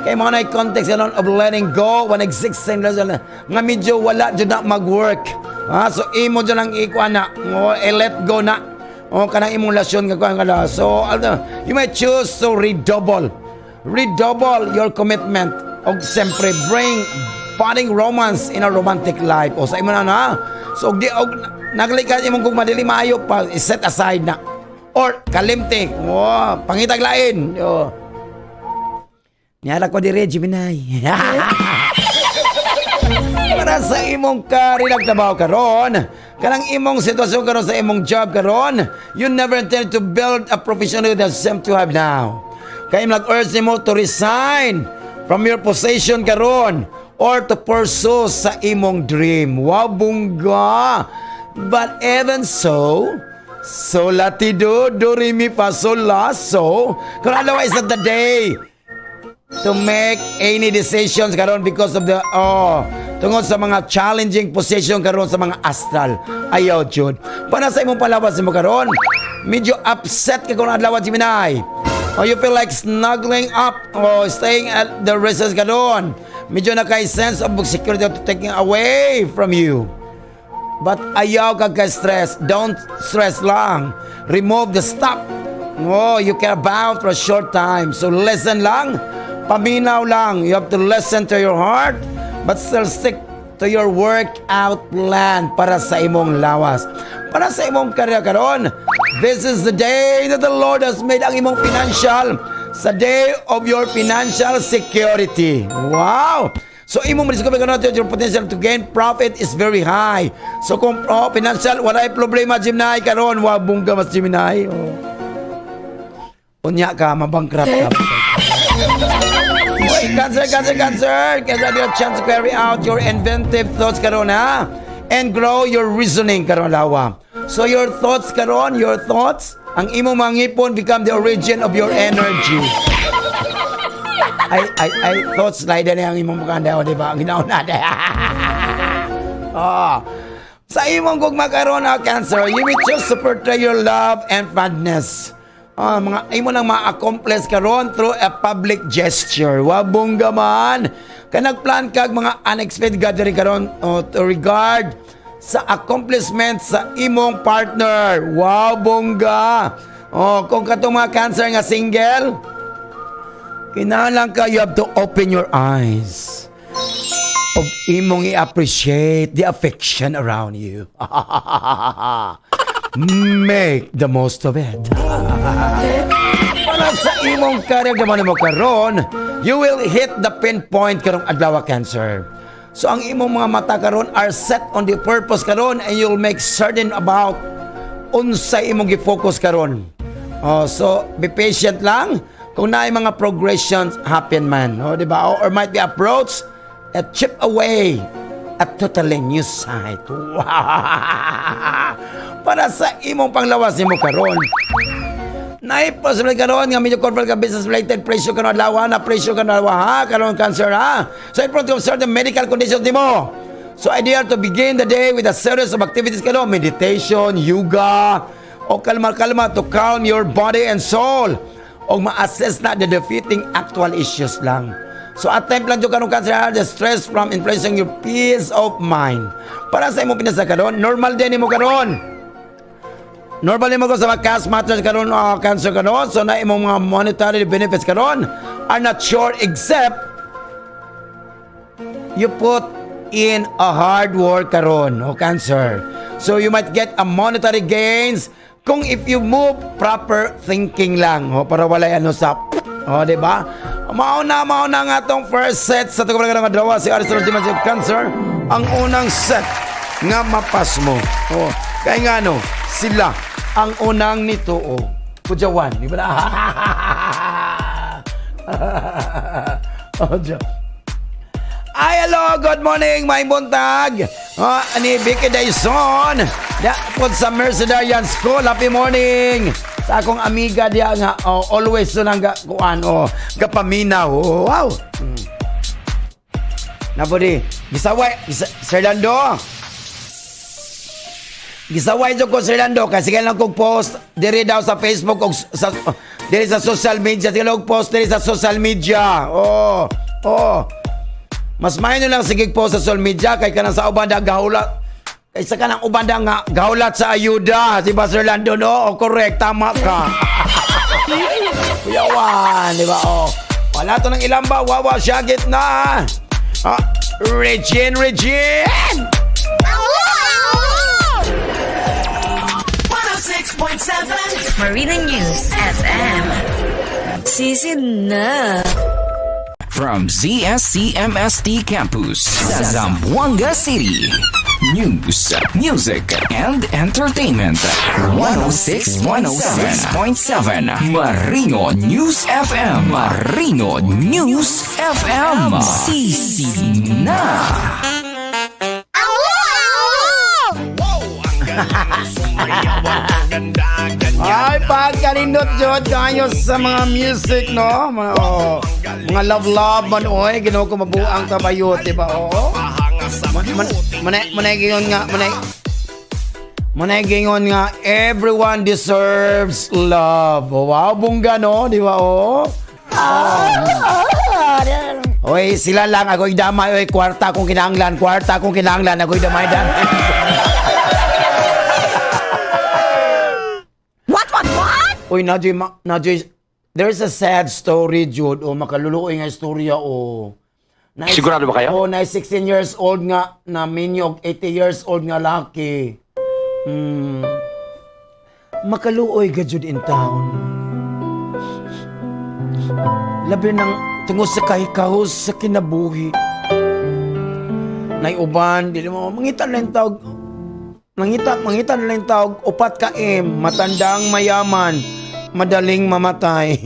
Speaker 3: Kay mga na context karon of letting go when existing relation nga medyo wala jud na mag-work. Ha, so imo jud ang ikuan na, mo i-let go na. O kanang imong relasyon nga kuan ka. So ano, you might choose to redouble your commitment og siyempre bring budding romance in a romantic life. O sa imo na na. So og di og naglikan imong gugma dili maayo pa, set aside na. Or kalimti. Oh, pangitag lain. Oh. Niara ko dire, Gemini. Para sa imong career trabaho karon, kanang imong sitwasyon karon sa imong job karon, you never intended to build a professional that you seem to have now. Kay nag-urge nimo to resign from your position karon or to pursue sa imong dream. Wow, bungga! But even so, so la ti do, do re mi fa sol la so. Kung otherwise not the day to make any decisions karon because of the, oh, tungod sa mga challenging position karon sa mga astral. Ayaw jud. Para sa imong panglawas mo karon, medyo upset ka kung adlaw, Gemini. Or you feel like snuggling up or staying at the recess karon. Medyo na kay sense of security to taking away from you. But ayaw ka ka-stress. Don't stress lang. Remove the stop. Oh, you care about for a short time. So listen lang. Paminaw lang. You have to listen to your heart but still stick to your workout plan para sa imong lawas. Para sa imong career karon. This is the day that the Lord has made, ang imong financial sa day of your financial security. Wow! So imong madiscover karon, your potential to gain profit is very high. So kung, oh, financial, walay problema, Gemini, karon, wa bungga mas, Gemini. Oh. Unya ka mabankrupt ka. Uy, Cancer, Cancer, Cancer! Kasi you a chance to carry out your inventive thoughts karon ha? And grow your reasoning karon lawa. So your thoughts karon, your thoughts, ang imong mga ngipon become the origin of your energy. Ay, ay, ay, thoughts na ang imong mukha daw, di ba? Ang ginauna. Oh. Sa imong gugma karon, ah, Cancer, you will choose to portray your love and fondness. Ah, mga imo nang ma-accomplish karon through a public gesture. Wa bongga man. Kay nagplan kag mga unexpected gathering karon, oh, to regard sa accomplishment sa imong partner. Wow, bongga. Oh, kung katong mga Cancer nga single, kinahanglan ka, you have to open your eyes of imong i-appreciate the affection around you. Make the most of it. Para sa imong career naman mo karon, you will hit the pinpoint karong adlaw, Cancer. So ang imong mga mata karon are set on the purpose karon and you'll make certain about unsay imong gi-focus karon. Oh, so be patient lang kung naay mga progressions happen man, oh, di ba? Or might be approach a chip away a totally new site. Wow! Para sa imong panglawas nimo karon. Naay possible karon nga medyo confront ka business related pressure karon adlaw, na pressure karon adlaw ha, karon, Cancer, ha. So in front of certain medical conditions nimo. So ideal to begin the day with a series of activities karon, meditation, yoga, o kalma-kalma to calm your body and soul. O ma-assess na the defeating actual issues lang. So attempt lang jud karon, Cancer, ha, the stress from influencing your peace of mind. Para sa imong pinasa karon, normal din nimo karon. Normally mo ko sa mga cash matters karon, Cancer, karon. So na imong mga monetary benefits karon are not sure except you put in a hard work karon, o Cancer. So you might get a monetary gains kung if you move proper thinking lang, o para walay ano sa, o di ba? Mao na nga tong first set sa tugod nga dalawa si Aristotle Jiman, si Cancer ang unang set nga mapas mo. O, kay nga no, sila ang unang nito o. Kujawan, di ba na? Oh, Diyo. Ay, hello, good morning, may buntag. Ah, ani Vicky Dyson. Da po sa Mercedarian School. Happy morning. Sa akong amiga diya nga, oh, always so nang kuan, oh, kapaminaw. Oh, wow. Nabudi, gisaway, Sir Lando. Gisaway jud ko, Sir Lando, kasi lang kog post diri daw sa Facebook og sa diri sa social media, sige lang og post diri sa social media. Oh. Mas maayo lang sige post sa social media kay kanang sa uban da gahulat kaysa kanang uban da nga gahulat sa ayuda. Di ba, Sir Lando, no? O correct, tama ka. Kuya Juan, di ba? Oh. Wala to ng ilamba, wawa syagit na. Ah, Regine, Regine!
Speaker 9: 106.7.
Speaker 10: Marina News FM. Sisid na.
Speaker 11: From ZSCMST Campus sa Zamboanga City. News, music, and entertainment. 106 106.7 Marino News FM. Marino News FM. Sisi na.
Speaker 9: Wow! Ang galing sumayaw, ang ganda, ganyan.
Speaker 3: Ay, pagkanindot jud kayo sa mga music, no? Mga, oh, mga love-love man, oy. Ginoo ko, mabuang tabayo, di ba? Oo.
Speaker 9: Pahanga sa
Speaker 3: Man,
Speaker 9: beauty.
Speaker 3: Manay gingon nga, everyone deserves love. Oh, wow, bongga, no? Di ba? Oh. Oy, sila lang, ako'y damay, oy, kwarta kung kinahanglan, kwarta kung kinahanglan, ako'y damay damay.
Speaker 7: What?
Speaker 3: Uy, Nadjoy, Nadjoy, there's a sad story, Jude. O, makaluluoy nga istorya, o. Na,
Speaker 6: Sigurado ba kayo?
Speaker 3: Oh, na 16 years old nga, na minyog, 80 years old nga laki. Makaluoy ka, Jude, in town. Labi ng tungod sa kahikahos sa kinabuhi. Nay uban, dili mo, mangita na yung tawag, mangita na lang yung tawag, upat ka M, matandang mayaman, madaling mamatay.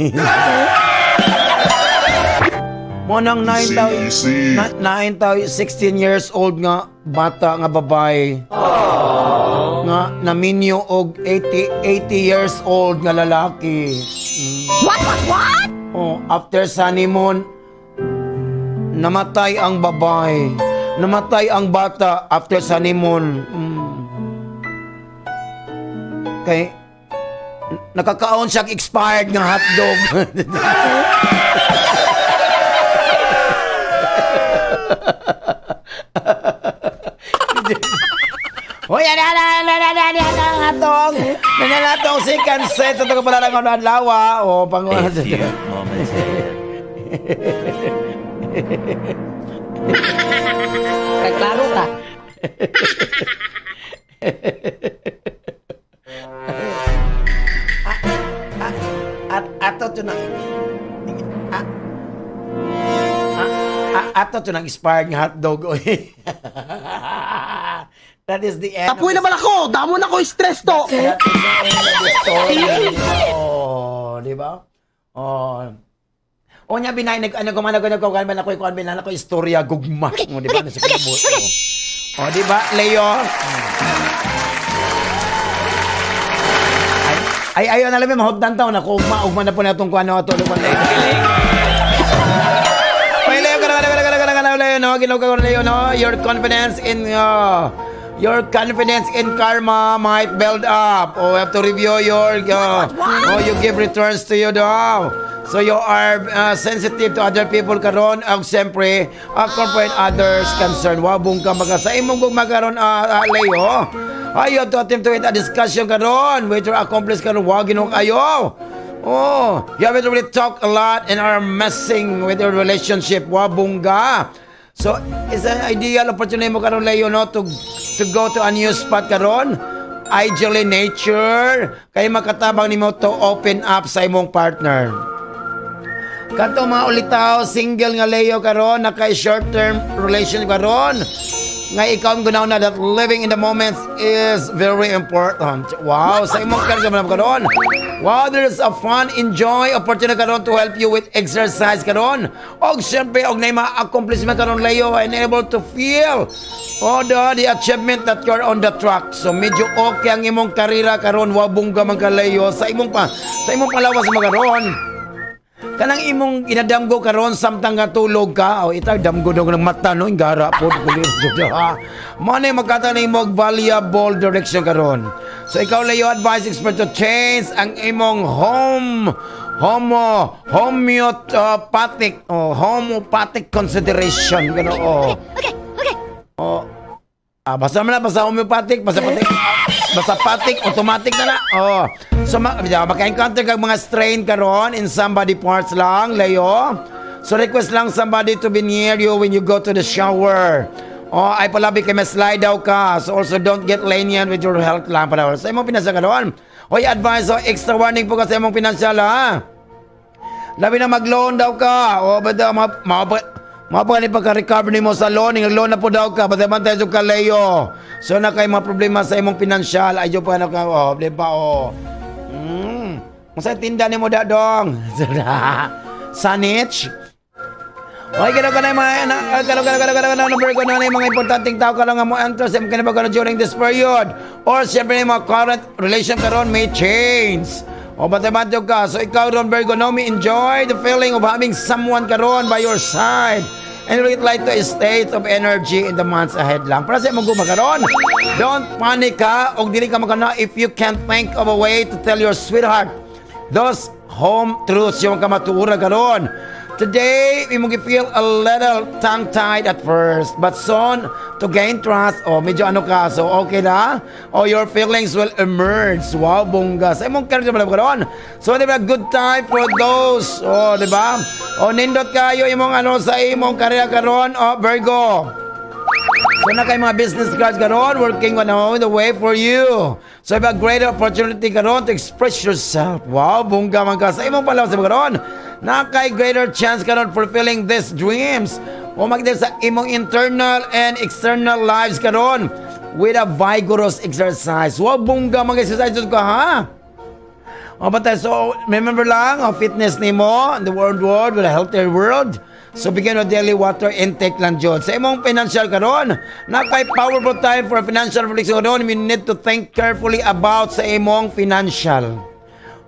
Speaker 3: Mo nang 9 taw,
Speaker 8: CEC.
Speaker 3: na, 9 taw, 16 years old nga bata nga babae. Nga naminyo og 80 80 years old nga lalaki.
Speaker 7: What?
Speaker 3: Oh, after sa honeymoon, namatay ang babae. Namatay ang bata after sa honeymoon. Kay nakakaon siya expired nga hotdog. Hoy, ana ana ana ana ana ana ana atong. Ana na atong second set sa itong pala ng adlaw. O pang
Speaker 12: A few moments later.
Speaker 7: Klaro ka.
Speaker 3: At ato to na ato to nang expired nga hotdog, oy. That is the end.
Speaker 4: Apoy naman ako! Damo na ko stress to!
Speaker 3: That is the end of the story. Oh, di ba? Oh. O nya binay nag ano kumana ko nag kuan ako kuan binay ako istorya gugma. O, di ba? Nasa kinabuhi. Oh. O, di ba, Leo? Ay, ay, ayaw na lang mahutdan taon ako ugma ugma na po na itong kuan ato kuan. Oy, Leo, kana kana kana kana kana, Leo, no, ginoo ka, Leo, no. Your confidence in karma might build up. Oh, we have to review your oh, you give returns to you daw. So you are sensitive to other people karon ug siyempre corporate others concern. Wa bung ka maga sa imong gugma karon, Leo. Ay, you have to attempt to it a discussion karon with your accomplice karon. Wa ginoo kayo. Oh, you haven't really talked a lot and are messing with your relationship. Wa bungga. So, it's an ideal opportunity mo karon, Leo, no, to go to a new spot karon. Ideally nature kay makatabang nimo to open up sa imong partner. Kato mga ulitaw, single nga Leo karon, naka short term relationship karon. Nga ikaw ang gunaw na that living in the moment is very important. Wow, sa imong karon man karon. Wow, there's a fun, enjoy opportunity karon to help you with exercise karon. Og syempre, og nay mga accomplishment karon, Leo, and able to feel oh, the achievement that you're on the track. So medyo okay ang imong karera karon, wa bongga man ka, Leo, sa imong palawas mo karon. Kanang imong ginadamgo karon samtang nga tulog ka, o itaw damgo daw ng mata, no, ingara po kulit. Ha. Mo na magkata na imong valuable direction karon. So ikaw, Leo, advice expert to change ang imong home homo homeopathic oh homeopathic consideration gano, oh. Oh. Ah, basta man na, basta homeopathic, basta patik, basta patik, automatic na na. Oh. So, maka-encounter kag mga strain karon in some body parts lang, Leo. So, request lang somebody to be near you when you go to the shower. Oh, ay palabi kay mas slide daw ka. So, also don't get lenient with your health lang para. Sa imong pinasa karon. Hoy, advice o extra warning po kasi imong financial, ha. Labi na mag-loan daw ka. O ba daw ma ma pa ni pagka-recover nimo sa loan, ng loan na po daw ka, bantay bantay jud ka, Leo. So na kay mga problema sa imong financial, ayo pa na ka, oh, di ba, oh. Unsa tinda nimo da dong? Sanich? Oy, kano ka na yung mga, kano kano kano kano kano number ko na yung mga importanteng tao ka lang nga mo enter sa imong kinabuhi during this period. Or siyempre yung mga current relation karon may change. O bantay-bantay ka. So ikaw ron, Virgo, no, may enjoy the feeling of having someone karon by your side. And relate like to a state of energy in the months ahead lang. Para sa imong gugma karon, don't panic ka o dili ka makana if you can't think of a way to tell your sweetheart those home truths yung kamatuura karon. Today, we mo feel a little tongue-tied at first, but soon, to gain trust, oh, medyo ano ka, so okay na? Oh, your feelings will emerge. Wow, bongga. Sa imong character ba karon? So, di ba, good time for those. Oh, di ba? Oh, nindot kayo imong ano sa imong karera karon, oh, Virgo. So na kay mga business cards karon working on the way for you. So have a great opportunity karon to express yourself. Wow, bongga man ka sa imong palaw sa karon. Na kay greater chance karon fulfilling these dreams. O magdel sa imong internal and external lives karon with a vigorous exercise. Wow, bongga mag exercise ka, ha. O bantay, so remember lang, ang fitness nimo in the world world with a healthier world. So begin with daily water intake lang jud. Sa imong financial karon, na kay powerful time for financial reflection karon, you need to think carefully about sa imong financial.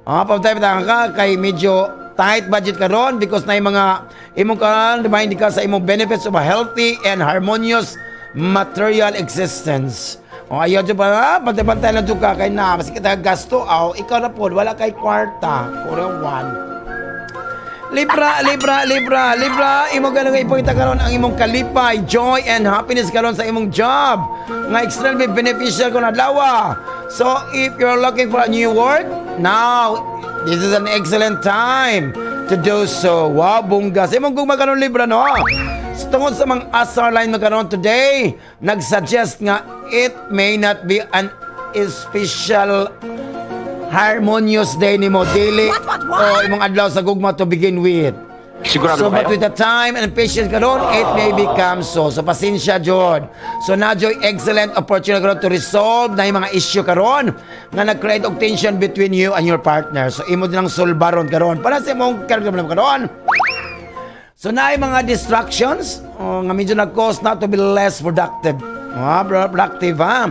Speaker 3: Ah, pabantay ka kay medyo tight budget karon because na mga imong karon, di ba, hindi ka sa imong benefits of a healthy and harmonious material existence. O ayaw dyan pa, bantay-bantay lang dyan ka kay na, maski kita gasto, aw, ikaw na po, wala kay kwarta, Korea one. Libra, Libra, Libra, Libra, imo ganang ipakita karon ang imong kalipay, joy and happiness karon sa imong job nga extremely beneficial kon adlaw. So if you're looking for a new work, now this is an excellent time to do so. Wow, bongga. Sa imong gugma karon, Libra, no? So, tungod sa mga asar line mo karon today, nagsuggest nga it may not be an special harmonious day nimo dili
Speaker 7: What, what, what?
Speaker 3: o imong adlaw sa gugma to begin with.
Speaker 6: Sigurado
Speaker 3: So,
Speaker 6: ba
Speaker 3: but
Speaker 6: kayo?
Speaker 3: with the time and patience karon, it may become so. So, pasensya, jud. So, na joy excellent opportunity karon to resolve na yung mga issue karon nga nag-create og tension between you and your partner. So, imo din ang solbaron karon. Para sa imong character karon. So na mga distractions, oh, nga medyo nag-cause not to be less productive. Ah, productive ha.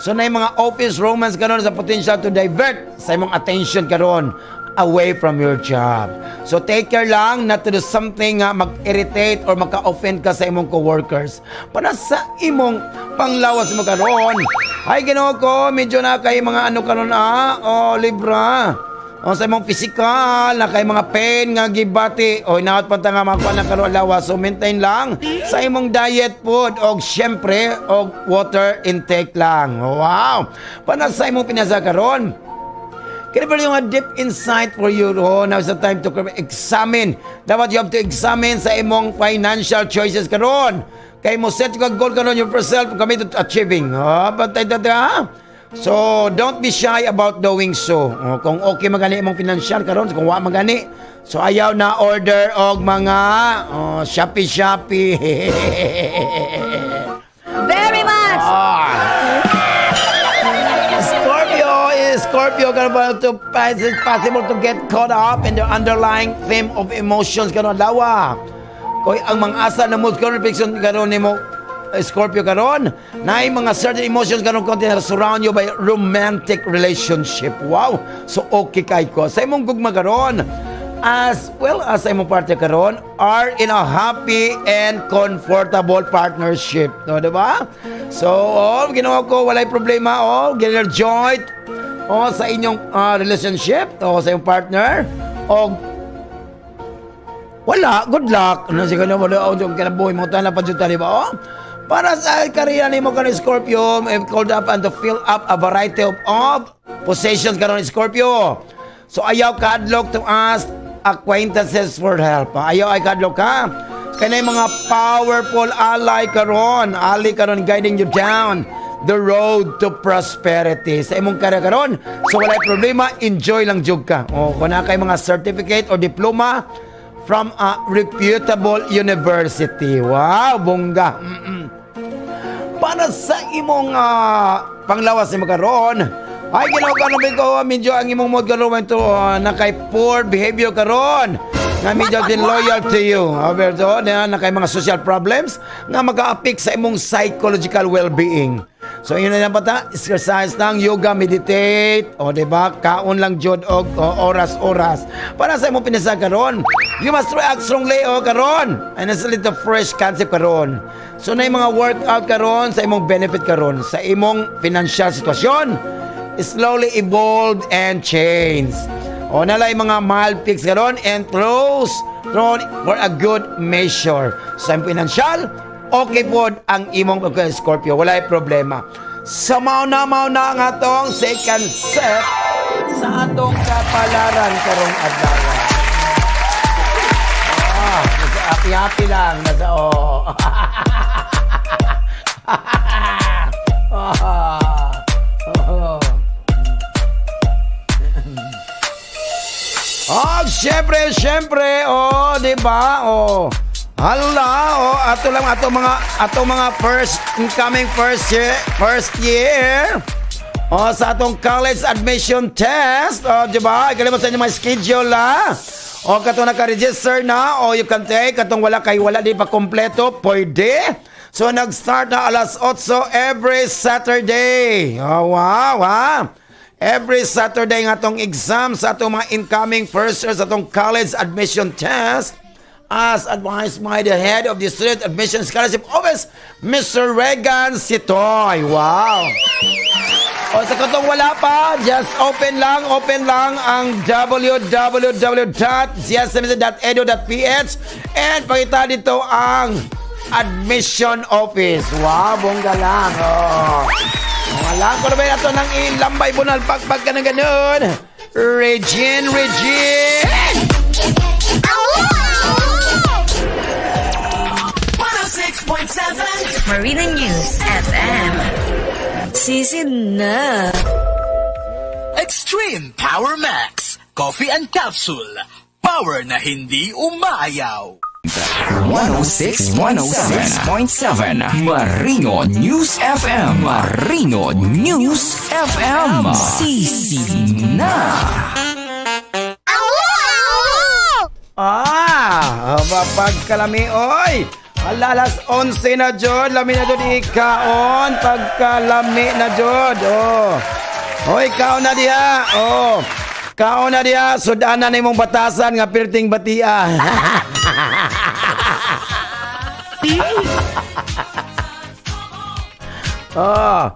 Speaker 3: So na mga office romance karon sa potential to divert sa imong attention karon away from your job. So take care lang not to do something nga mag-irritate or maka-offend ka sa imong coworkers. Para sa imong panglawas mo karon. Ay, Ginoo ko, medyo na kay mga ano karon ah, oh, Libra. O sa imong physical, na kay mga pain nga gibati o inaot pa ta nga makuha na karon lawas. So maintain lang sa imong diet food og syempre og water intake lang. Wow. Para sa imong pinasa karon. Kaya ba yung a deep insight for you, oh, now is the time to examine. Dapat you have to examine sa imong financial choices karon. Kay mo set ka goal karon yourself commit to achieving. Oh, bantay ta ha? So, don't be shy about doing so. Oh, kung okay magani imong financial karon, kung wa magani, so ayaw na order og mga, oh, Shopee Shopee.
Speaker 7: Very much!
Speaker 3: Ah. Scorpio is Scorpio karon ba to it's possible to get caught up in the underlying theme of emotions karon adlaw. Koy ang mga asa na mood karon reflection karon nimo, Scorpio, karon na mga certain emotions karon konti na surround you by romantic relationship. Wow. So okay kay ko. Sa imong gugma karon as well as sa imong partner karon are in a happy and comfortable partnership. No, di ba? So, oh, ginawa ko, walay problema, oh, get joy, oh, sa inyong relationship, oh, sa inyong partner, oh, wala, good luck. Ano siguro na wala, oh, yung kinabuhi mo, tayo na pa di ba? Oh? Para sa karera nimo karon, Scorpio, if called up and to fill up a variety of positions karon, Scorpio. So ayaw kadlok to ask acquaintances for help. Ayaw ay kadlok ha. Kaya yung mga powerful ally karon guiding you down the road to prosperity. Sa imong career karon, so walay problema, enjoy lang jud ka. O kung naa kay mga certificate or diploma from a reputable university. Wow, bongga. Para sa imong panglawas nimo karon, ay Ginoo ko, ano ko, medyo ang imong mood karon to na kay poor behavior karon nga medyo din loyal to you. Alberto, na na kay mga social problems nga maka-affect sa imong psychological well-being. So yun na bata, exercise lang, yoga, meditate, o di ba? Kaon lang jud og o, oras-oras. Para sa imong pinasa karon, you must react strongly o karon. And it's a little fresh concept karon. So na yung mga workout karon sa imong benefit karon, sa imong financial sitwasyon, slowly evolve and change. O nalay mga mild fix karon and thrown for a good measure. Sa imong financial, okay pod ang imong pagka Scorpio, walay problema. Sa mao na ang atong second set sa atong kapalaran karong adlaw. Ah, nasa happy-happy lang, nasa oh. Ah, oh. Oh, syempre, syempre, oh, di ba? Oh. Hala, oh, ato lang ato mga first incoming first year. Oh, sa atong college admission test, oh, di ba? Ikalim sa inyo mga schedule ha. O katong naka-register na, o you can take, katong wala kay wala di pa kompleto, pwede. So nag-start na alas 8 every Saturday. Oh, wow, ha? Every Saturday nga atong exam sa atong mga incoming first year sa atong college admission test as advised by the head of the Student Admission Scholarship Office, Mr. Regan Sitoy. Wow! O sa katong wala pa, just open lang ang www.csmc.edu.ph and pakita dito ang admission office. Wow, bongga lang. Oh. Wala ko na ba ito ng ilambay bunal pagpag ka ng ganun? Regine, Regine!
Speaker 10: 106.7 Marina News FM. Sisid na.
Speaker 2: Extreme Power Max. Coffee and Capsule. Power na hindi umaayaw.
Speaker 11: 106 106.7 Marino News FM. Marino News FM. Sisi na.
Speaker 3: Ah, pagkalami, oy! Ala, alas 11 na jud, lami na jud ikaon, pagkalami na jud. Oh. Oy, kaon na diha. Oh. Kaon na diha, sudan na nimong batasan nga pirting batia. Oh.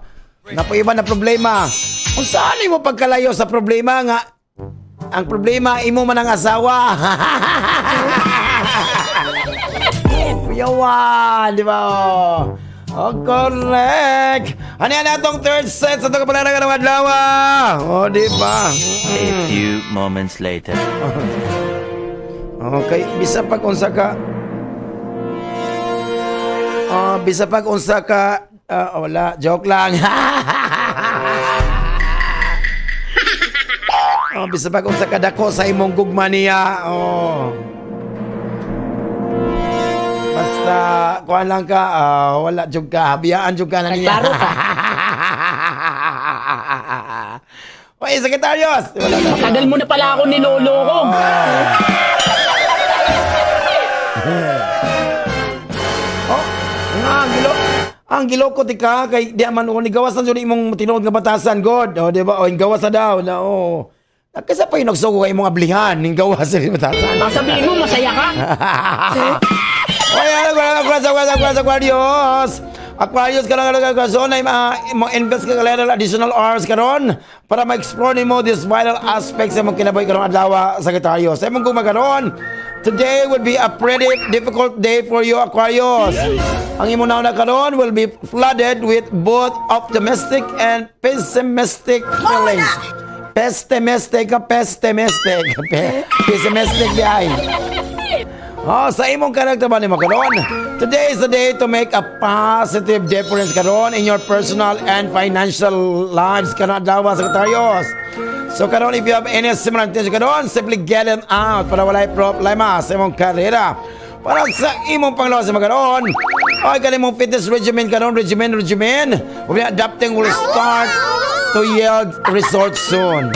Speaker 3: Napo iba na problema. Kung saan mo pagkalayo sa problema nga ang problema imo man ang asawa. Kuyawan, di ba? Oh. Oh, correct. Ano yan atong third set sa itong kapalaran ng adlaw? Oh, di ba?
Speaker 12: A few moments later.
Speaker 3: Okay, bisa pag unsa ka wala, joke lang. Oh, bisa pag unsa ka dako sa imong gugma niya. Oh. Basta kuan lang ka, wala jud ka, biyaan jud ka na niya.
Speaker 7: Nagklaro ka.
Speaker 3: Oy, Sagittarius! Wala na.
Speaker 6: Tagal mo na pala ako niloloko.
Speaker 3: Oh, nga ang gilo. Ang giloko ti ka kay di man ni gawas na jud imong tinuod nga batasan god. Oh, di ba? Oh, gawas na daw na oh. Kasi pa yung nagsugo kay imong ablihan ning gawas sa batasan.
Speaker 6: Sabihin mo, masaya ka.
Speaker 3: Oy, ano Aquarius, Aquarius, Aquarius, Aquarius. Aquarius ka lang, ka so na mo invest ka kalera additional hours karon para ma-explore nimo this vital aspects sa imong kinabuhi karong adlaw, Sagittarius. Sa imong gugma karon, today will be a pretty difficult day for you, Aquarius. Ang imong nauna karon will be flooded with both optimistic and pessimistic feelings. Pessimistic ka, pessimistic. Pessimistic di ay. Oh, sa imong karakter ba nimo karon? Today is the day to make a positive difference karon in your personal and financial lives karon adlaw, Sagittarius. So karon, if you have any similar intention karon, simply get them out para walay problema sa imong karera. Para sa imong panglawas sa karon, ay kani mong fitness regimen karon, regimen, regimen, will be adapting, will start to yield results soon.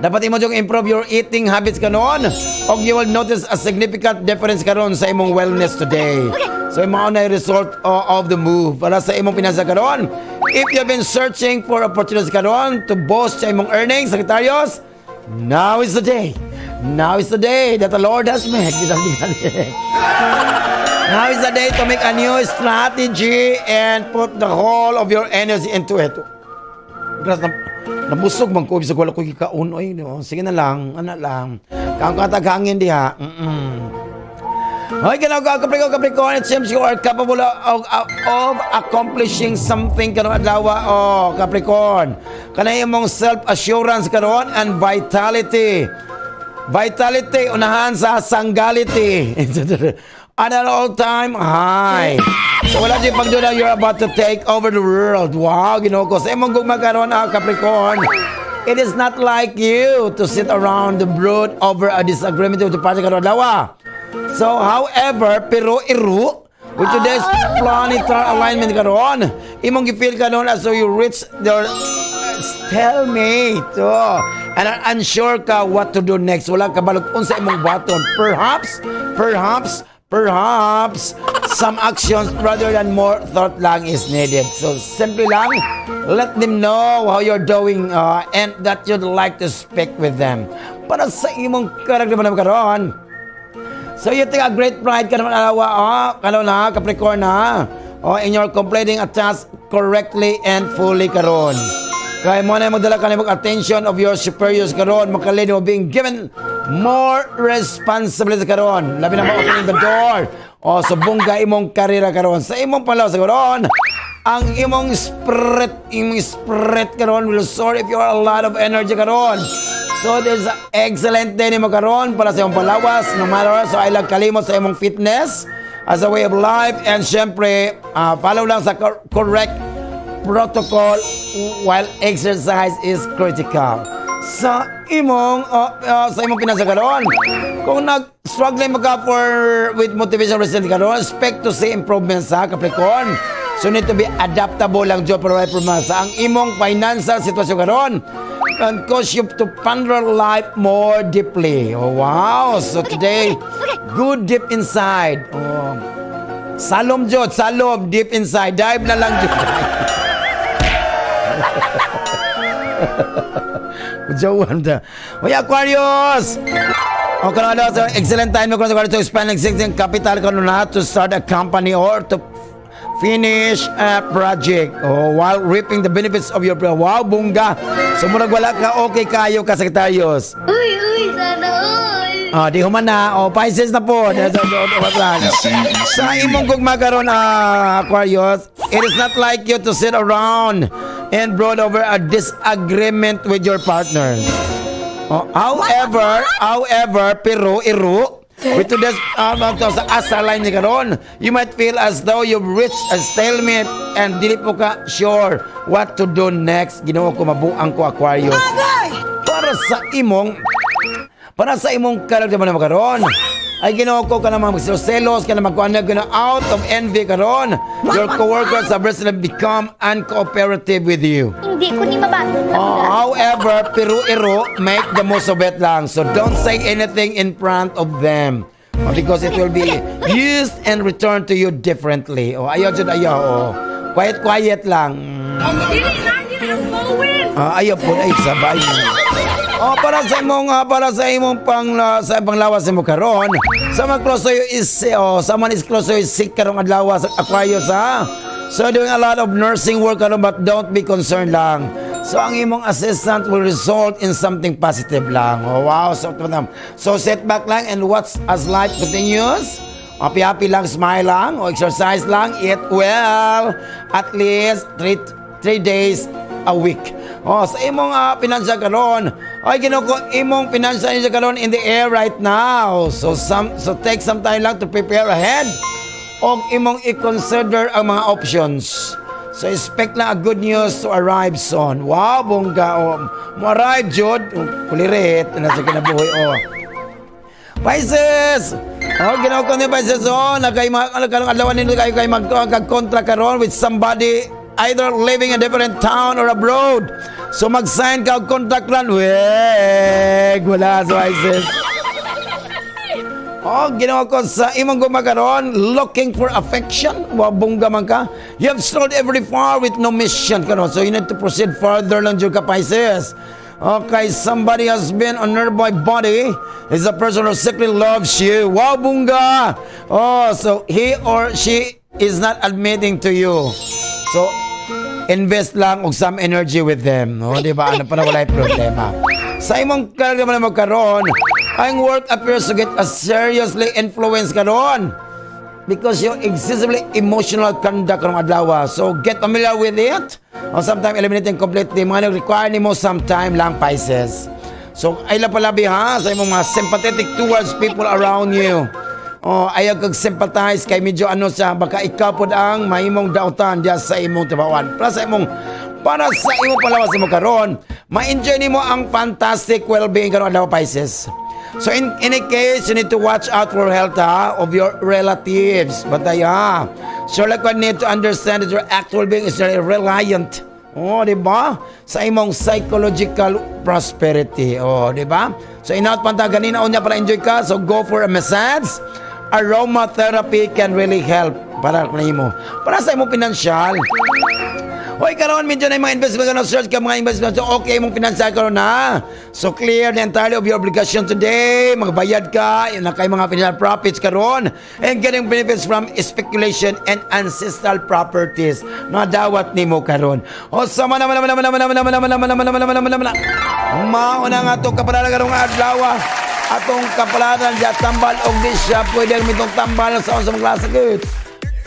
Speaker 3: Dapat imo jung improve your eating habits karon og you will notice a significant difference karon sa imong wellness today. So mao na yung result of the move. Para sa imong pinasa karon, if you've been searching for opportunities karon to boost sa imong earnings, Sagittarius, now is the day. Now is the day that the Lord has made. Now is the day to make a new strategy and put the whole of your energy into it. Gras na nabusog man ko bisag wala ko gikaon oy, no. Sige na lang, ana lang. Kaon ka hangin diha. Hoy, ganaw ka, Capricorn, Capricorn, it seems you are capable of accomplishing something karon adlaw, oh, Capricorn. Kanay imong self-assurance karon and vitality. Vitality, unahan sa sanggality. At an all-time high. So wala di pagduda you're about to take over the world. Wow, Ginoo ko. Sa imong gugma karon, ah, Capricorn, it is not like you to sit around the brood over a disagreement with the party karon adlaw. So, however, pero iru, with today's planetary alignment karon, imong gi-feel karon as though you reach the stalemate. Oh. And are unsure ka what to do next. Wala ka balog unsa imong buhaton. Perhaps, perhaps, perhaps, some actions rather than more thought lang is needed. So, simply lang, let them know how you're doing and that you'd like to speak with them. Para sa imong karakter man karon, so you take a great pride ka naman alawa, oh, kano na, Capricorn na, oh, in your completing a task correctly and fully karon. Kaya mo na magdala ka na attention of your superiors karon, makalin mo being given more responsibility karon. Labi na mo opening the door. Oh, so bongga imong karera karon. Sa imong palaw sa karon, ang imong spirit karon will soar if you are a lot of energy karon. So there's an excellent day nimo karon para sa imong palawas, no matter, so ay lang kalimot sa imong fitness as a way of life and syempre follow lang sa correct protocol while exercise is critical. Sa imong pinasa karon, kung nag-struggling mo ka for with motivation recently karon, expect to see improvements sa Capricorn. So need to be adaptable lang jud para sa ang imong financial sitwasyon karon and cause you to ponder life more deeply. Oh, wow. So today, good deep inside. Oh. Salom jud, salom deep inside. Dive na lang jud. Jawan da. Uy, Aquarius! O kung ano, so excellent time mo kung to expand existing capital kung na to start a company or to finish a project. Oh, while reaping the benefits of your prayer. Wow, bongga. So murag wala ka, okay kayo ka, Sagittarius.
Speaker 5: Uy, uy, sana all.
Speaker 3: Ah, di human na. Oh, Pisces na po. Sa imong gugma karon, ah, Aquarius, it is not like you to sit around and brood over a disagreement with your partner. Oh, however, pero iro, with today's sa asa line ni karon, you might feel as though you've reached a stalemate and dili po ka sure what to do next. Ginoo ko, mabuang ko, Aquarius. Para sa imong karakter man karon, ay Ginoo ko, ka na mga magselos, ka na magkuan na out of envy karon. Your coworkers have recently become uncooperative with you.
Speaker 5: Hindi ko ni mabato.
Speaker 3: Oh, however, pero iro, make the most of it lang. So don't say anything in front of them. Oh, because it will be used and returned to you differently. Oh, ayaw jud ayaw. Oh. Quiet, quiet lang. Ah, ayaw po ay sabay. Oh, para sa imong pang sa panglawas mo karon. Someone close to you is oh, someone is close to you is sick karong adlaw sa Aquarius ha. So doing a lot of nursing work karon, but don't be concerned lang. So ang imong assistant will result in something positive lang. Oh, wow, so setback lang and watch as life continues. Happy-happy lang, smile lang, o exercise lang, eat well, at least 3 days a week. Oh, sa imong financial karon, Ay, Ginoo ko, imong financial niya karon in the air right now. So take some time lang to prepare ahead og imong i-consider ang mga options. So expect lang a good news to arrive soon. Wow, bongga. Oh, mo arrive jud. Kulirit na sa kinabuhi oh. Pisces! Oh, Ginoo ko ni Pisces, oh, nagay mga karong adlaw ninyo kayo kay mag contract karon with somebody either living in a different town or abroad. So mag-sign ka og contract lang. Weg, wala sa Pisces. Oh, Ginoo ko, sa imong gumakaron, looking for affection, wa bongga man ka. You have strolled every far with no mission karon. So you need to proceed further lang jud ka, Pisces. Okay, somebody has been on nearby body is a person who secretly loves you. Wow, bongga! Oh, so he or she is not admitting to you. So, invest lang og some energy with them. No, di ba? Ano pa na wala problema. Sa imong karagaman mo karon, ang work appears to get a seriously influence karon because your excessively emotional conduct karong adlaw. So get familiar with it. Or sometimes eliminating completely. Mga require nimo some time lang, Pisces. So ay lang palabi ha sa imong mga sympathetic towards people around you. Oh, ayaw kag sympathize kay medyo ano siya, baka ikaw pod ang mahimong dautan diya sa imong trabahoan. Para sa imong palawas mo karon, ma-enjoy nimo ang fantastic well-being karon adlaw, Pisces. So in any case, you need to watch out for health ha, of your relatives. Bantay ha. So like you need to understand that your actual being is very reliant. Oh, di ba? Sa imong psychological prosperity. Oh, di ba? So inaot panta ganina unya para enjoy ka. So go for a massage. Aromatherapy can really help para nimo. Para sa imong financial. Hoy, karon medyo na yung mga investment ka search ka mga investment. So okay mong financial karon na. So clear the entirely of your obligation today. Magbayad ka, yun na kay mga financial profits karon and getting benefits from speculation and ancestral properties nga dawat nimo karon. O sama naman naman naman naman naman naman naman naman naman naman naman naman. Mauna nga to kapalaran karong adlaw. Atong kapalaran diya tambal og di siya pwede mitong tambal sa unsang klase gud.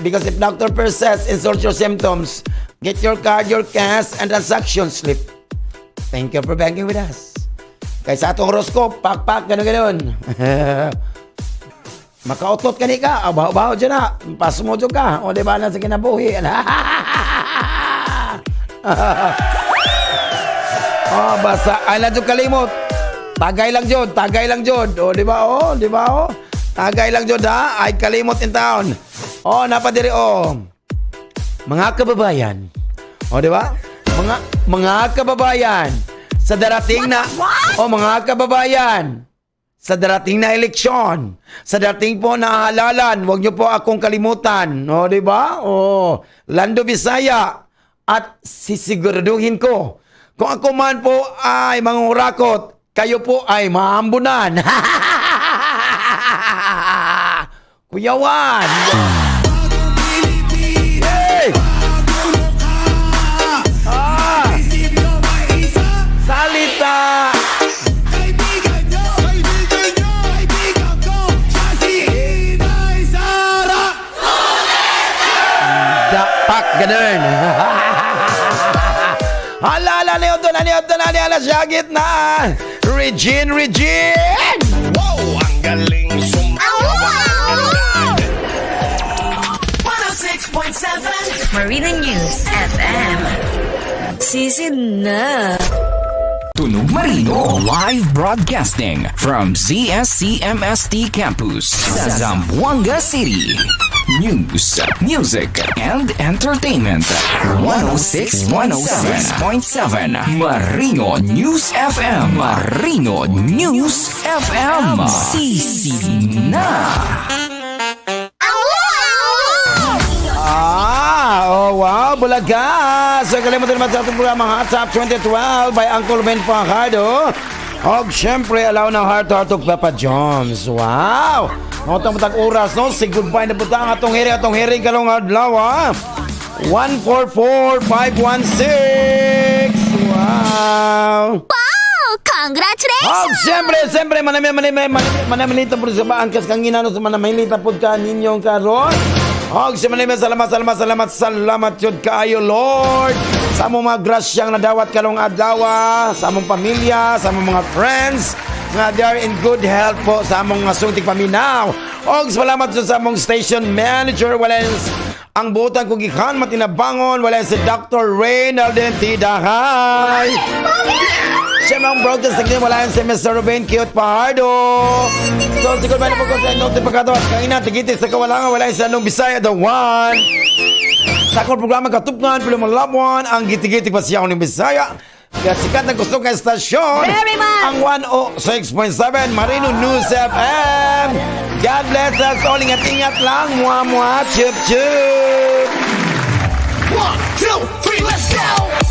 Speaker 3: Because if doctor persists insult your symptoms, get your card, your cash, and transaction slip. Thank you for banking with us. Kay sa atong horoscope, pak-pak, ganun ganun. Makautot ka ni ka, abaw-abaw dyan na. Pas mo dyan ka. O, di ba na sa kinabuhi. Oh, basta, ay lang dyan kalimot. Tagay lang dyan, tagay lang dyan. O, di ba, oh, di ba, oh. Tagay lang dyan, ha? Ay kalimot in town. Oh, napadiri, oh. Mga kababayan. O, di ba? Mga kababayan, sa darating na oh, mga kababayan, sa darating na eleksyon, sa darating po na halalan, huwag niyo po akong kalimutan. O, di ba? O, Lando Bisaya, at sisiguraduhin ko, kung ako man po ay mangurakot, kayo po ay maambunan. Kuya Juan! Hey! Ah! Salita!
Speaker 9: Kaibigan nyo! Kaibigan nyo! Kaibigan ko! Siya si Inday Sara!
Speaker 3: Dapak ganun. Hala, hala, niyo to, niyo to, niyo na syagit na. Regine, Regine!
Speaker 9: Wow! Ang galing sumayaw!
Speaker 10: 106.7 Marina News FM. Sisid na.
Speaker 11: Tunog Marino Live Broadcasting from ZSCMST Campus sa Zamboanga City. News, music, and entertainment. 106.7 Marino News FM. Marino News FM. Sisi na.
Speaker 3: Ah, oh wow, bulaga! So kalimutan naman sa atong programa Hot Top 2012 by Uncle Ben Fajardo. Og syempre, alaw ng heart to heart og Papa Jones. Wow! Ngotang matag oras, no? Say goodbye na punta ang atong hearing karong adlaw, ha? 144516! Wow!
Speaker 5: Wow! Congratulations!
Speaker 3: Oh, siyempre, siyempre, manami, manami, manami, manamilita po sa baan kas kang ginano sa manamilita po ka ninyong karon. Og sa manay, salamat, salamat, salamat, salamat yun kaayo, Lord, sa among mga grasyang nadawat karong adlaw, sa among pamilya, sa among mga friends, nga they are in good health po sa among mga suntik paminaw. Og salamat sa among station manager, wala ang butan kong gikan matinabangon, wala si Dr. Reynalden T. Dahay. Siya mga broadcast naging wala si Mr. Ruben Cute Pahardo. So, siguro ba na po ko sa inyong tipagkatawas kaina, tigiti sa kawalangan, wala sa anong Bisaya, the one. Sa akong programa katupngan, pilo mga loved one, ang giti-giti pa siya ng Bisaya. Kaya sikat na gusto kay estasyon.
Speaker 7: Very much.
Speaker 3: Ang 106.7 Marino News FM. God bless us all. Ingat-ingat lang. Mua, mua. Chup, chup.
Speaker 9: 1, 2, 3, let's go!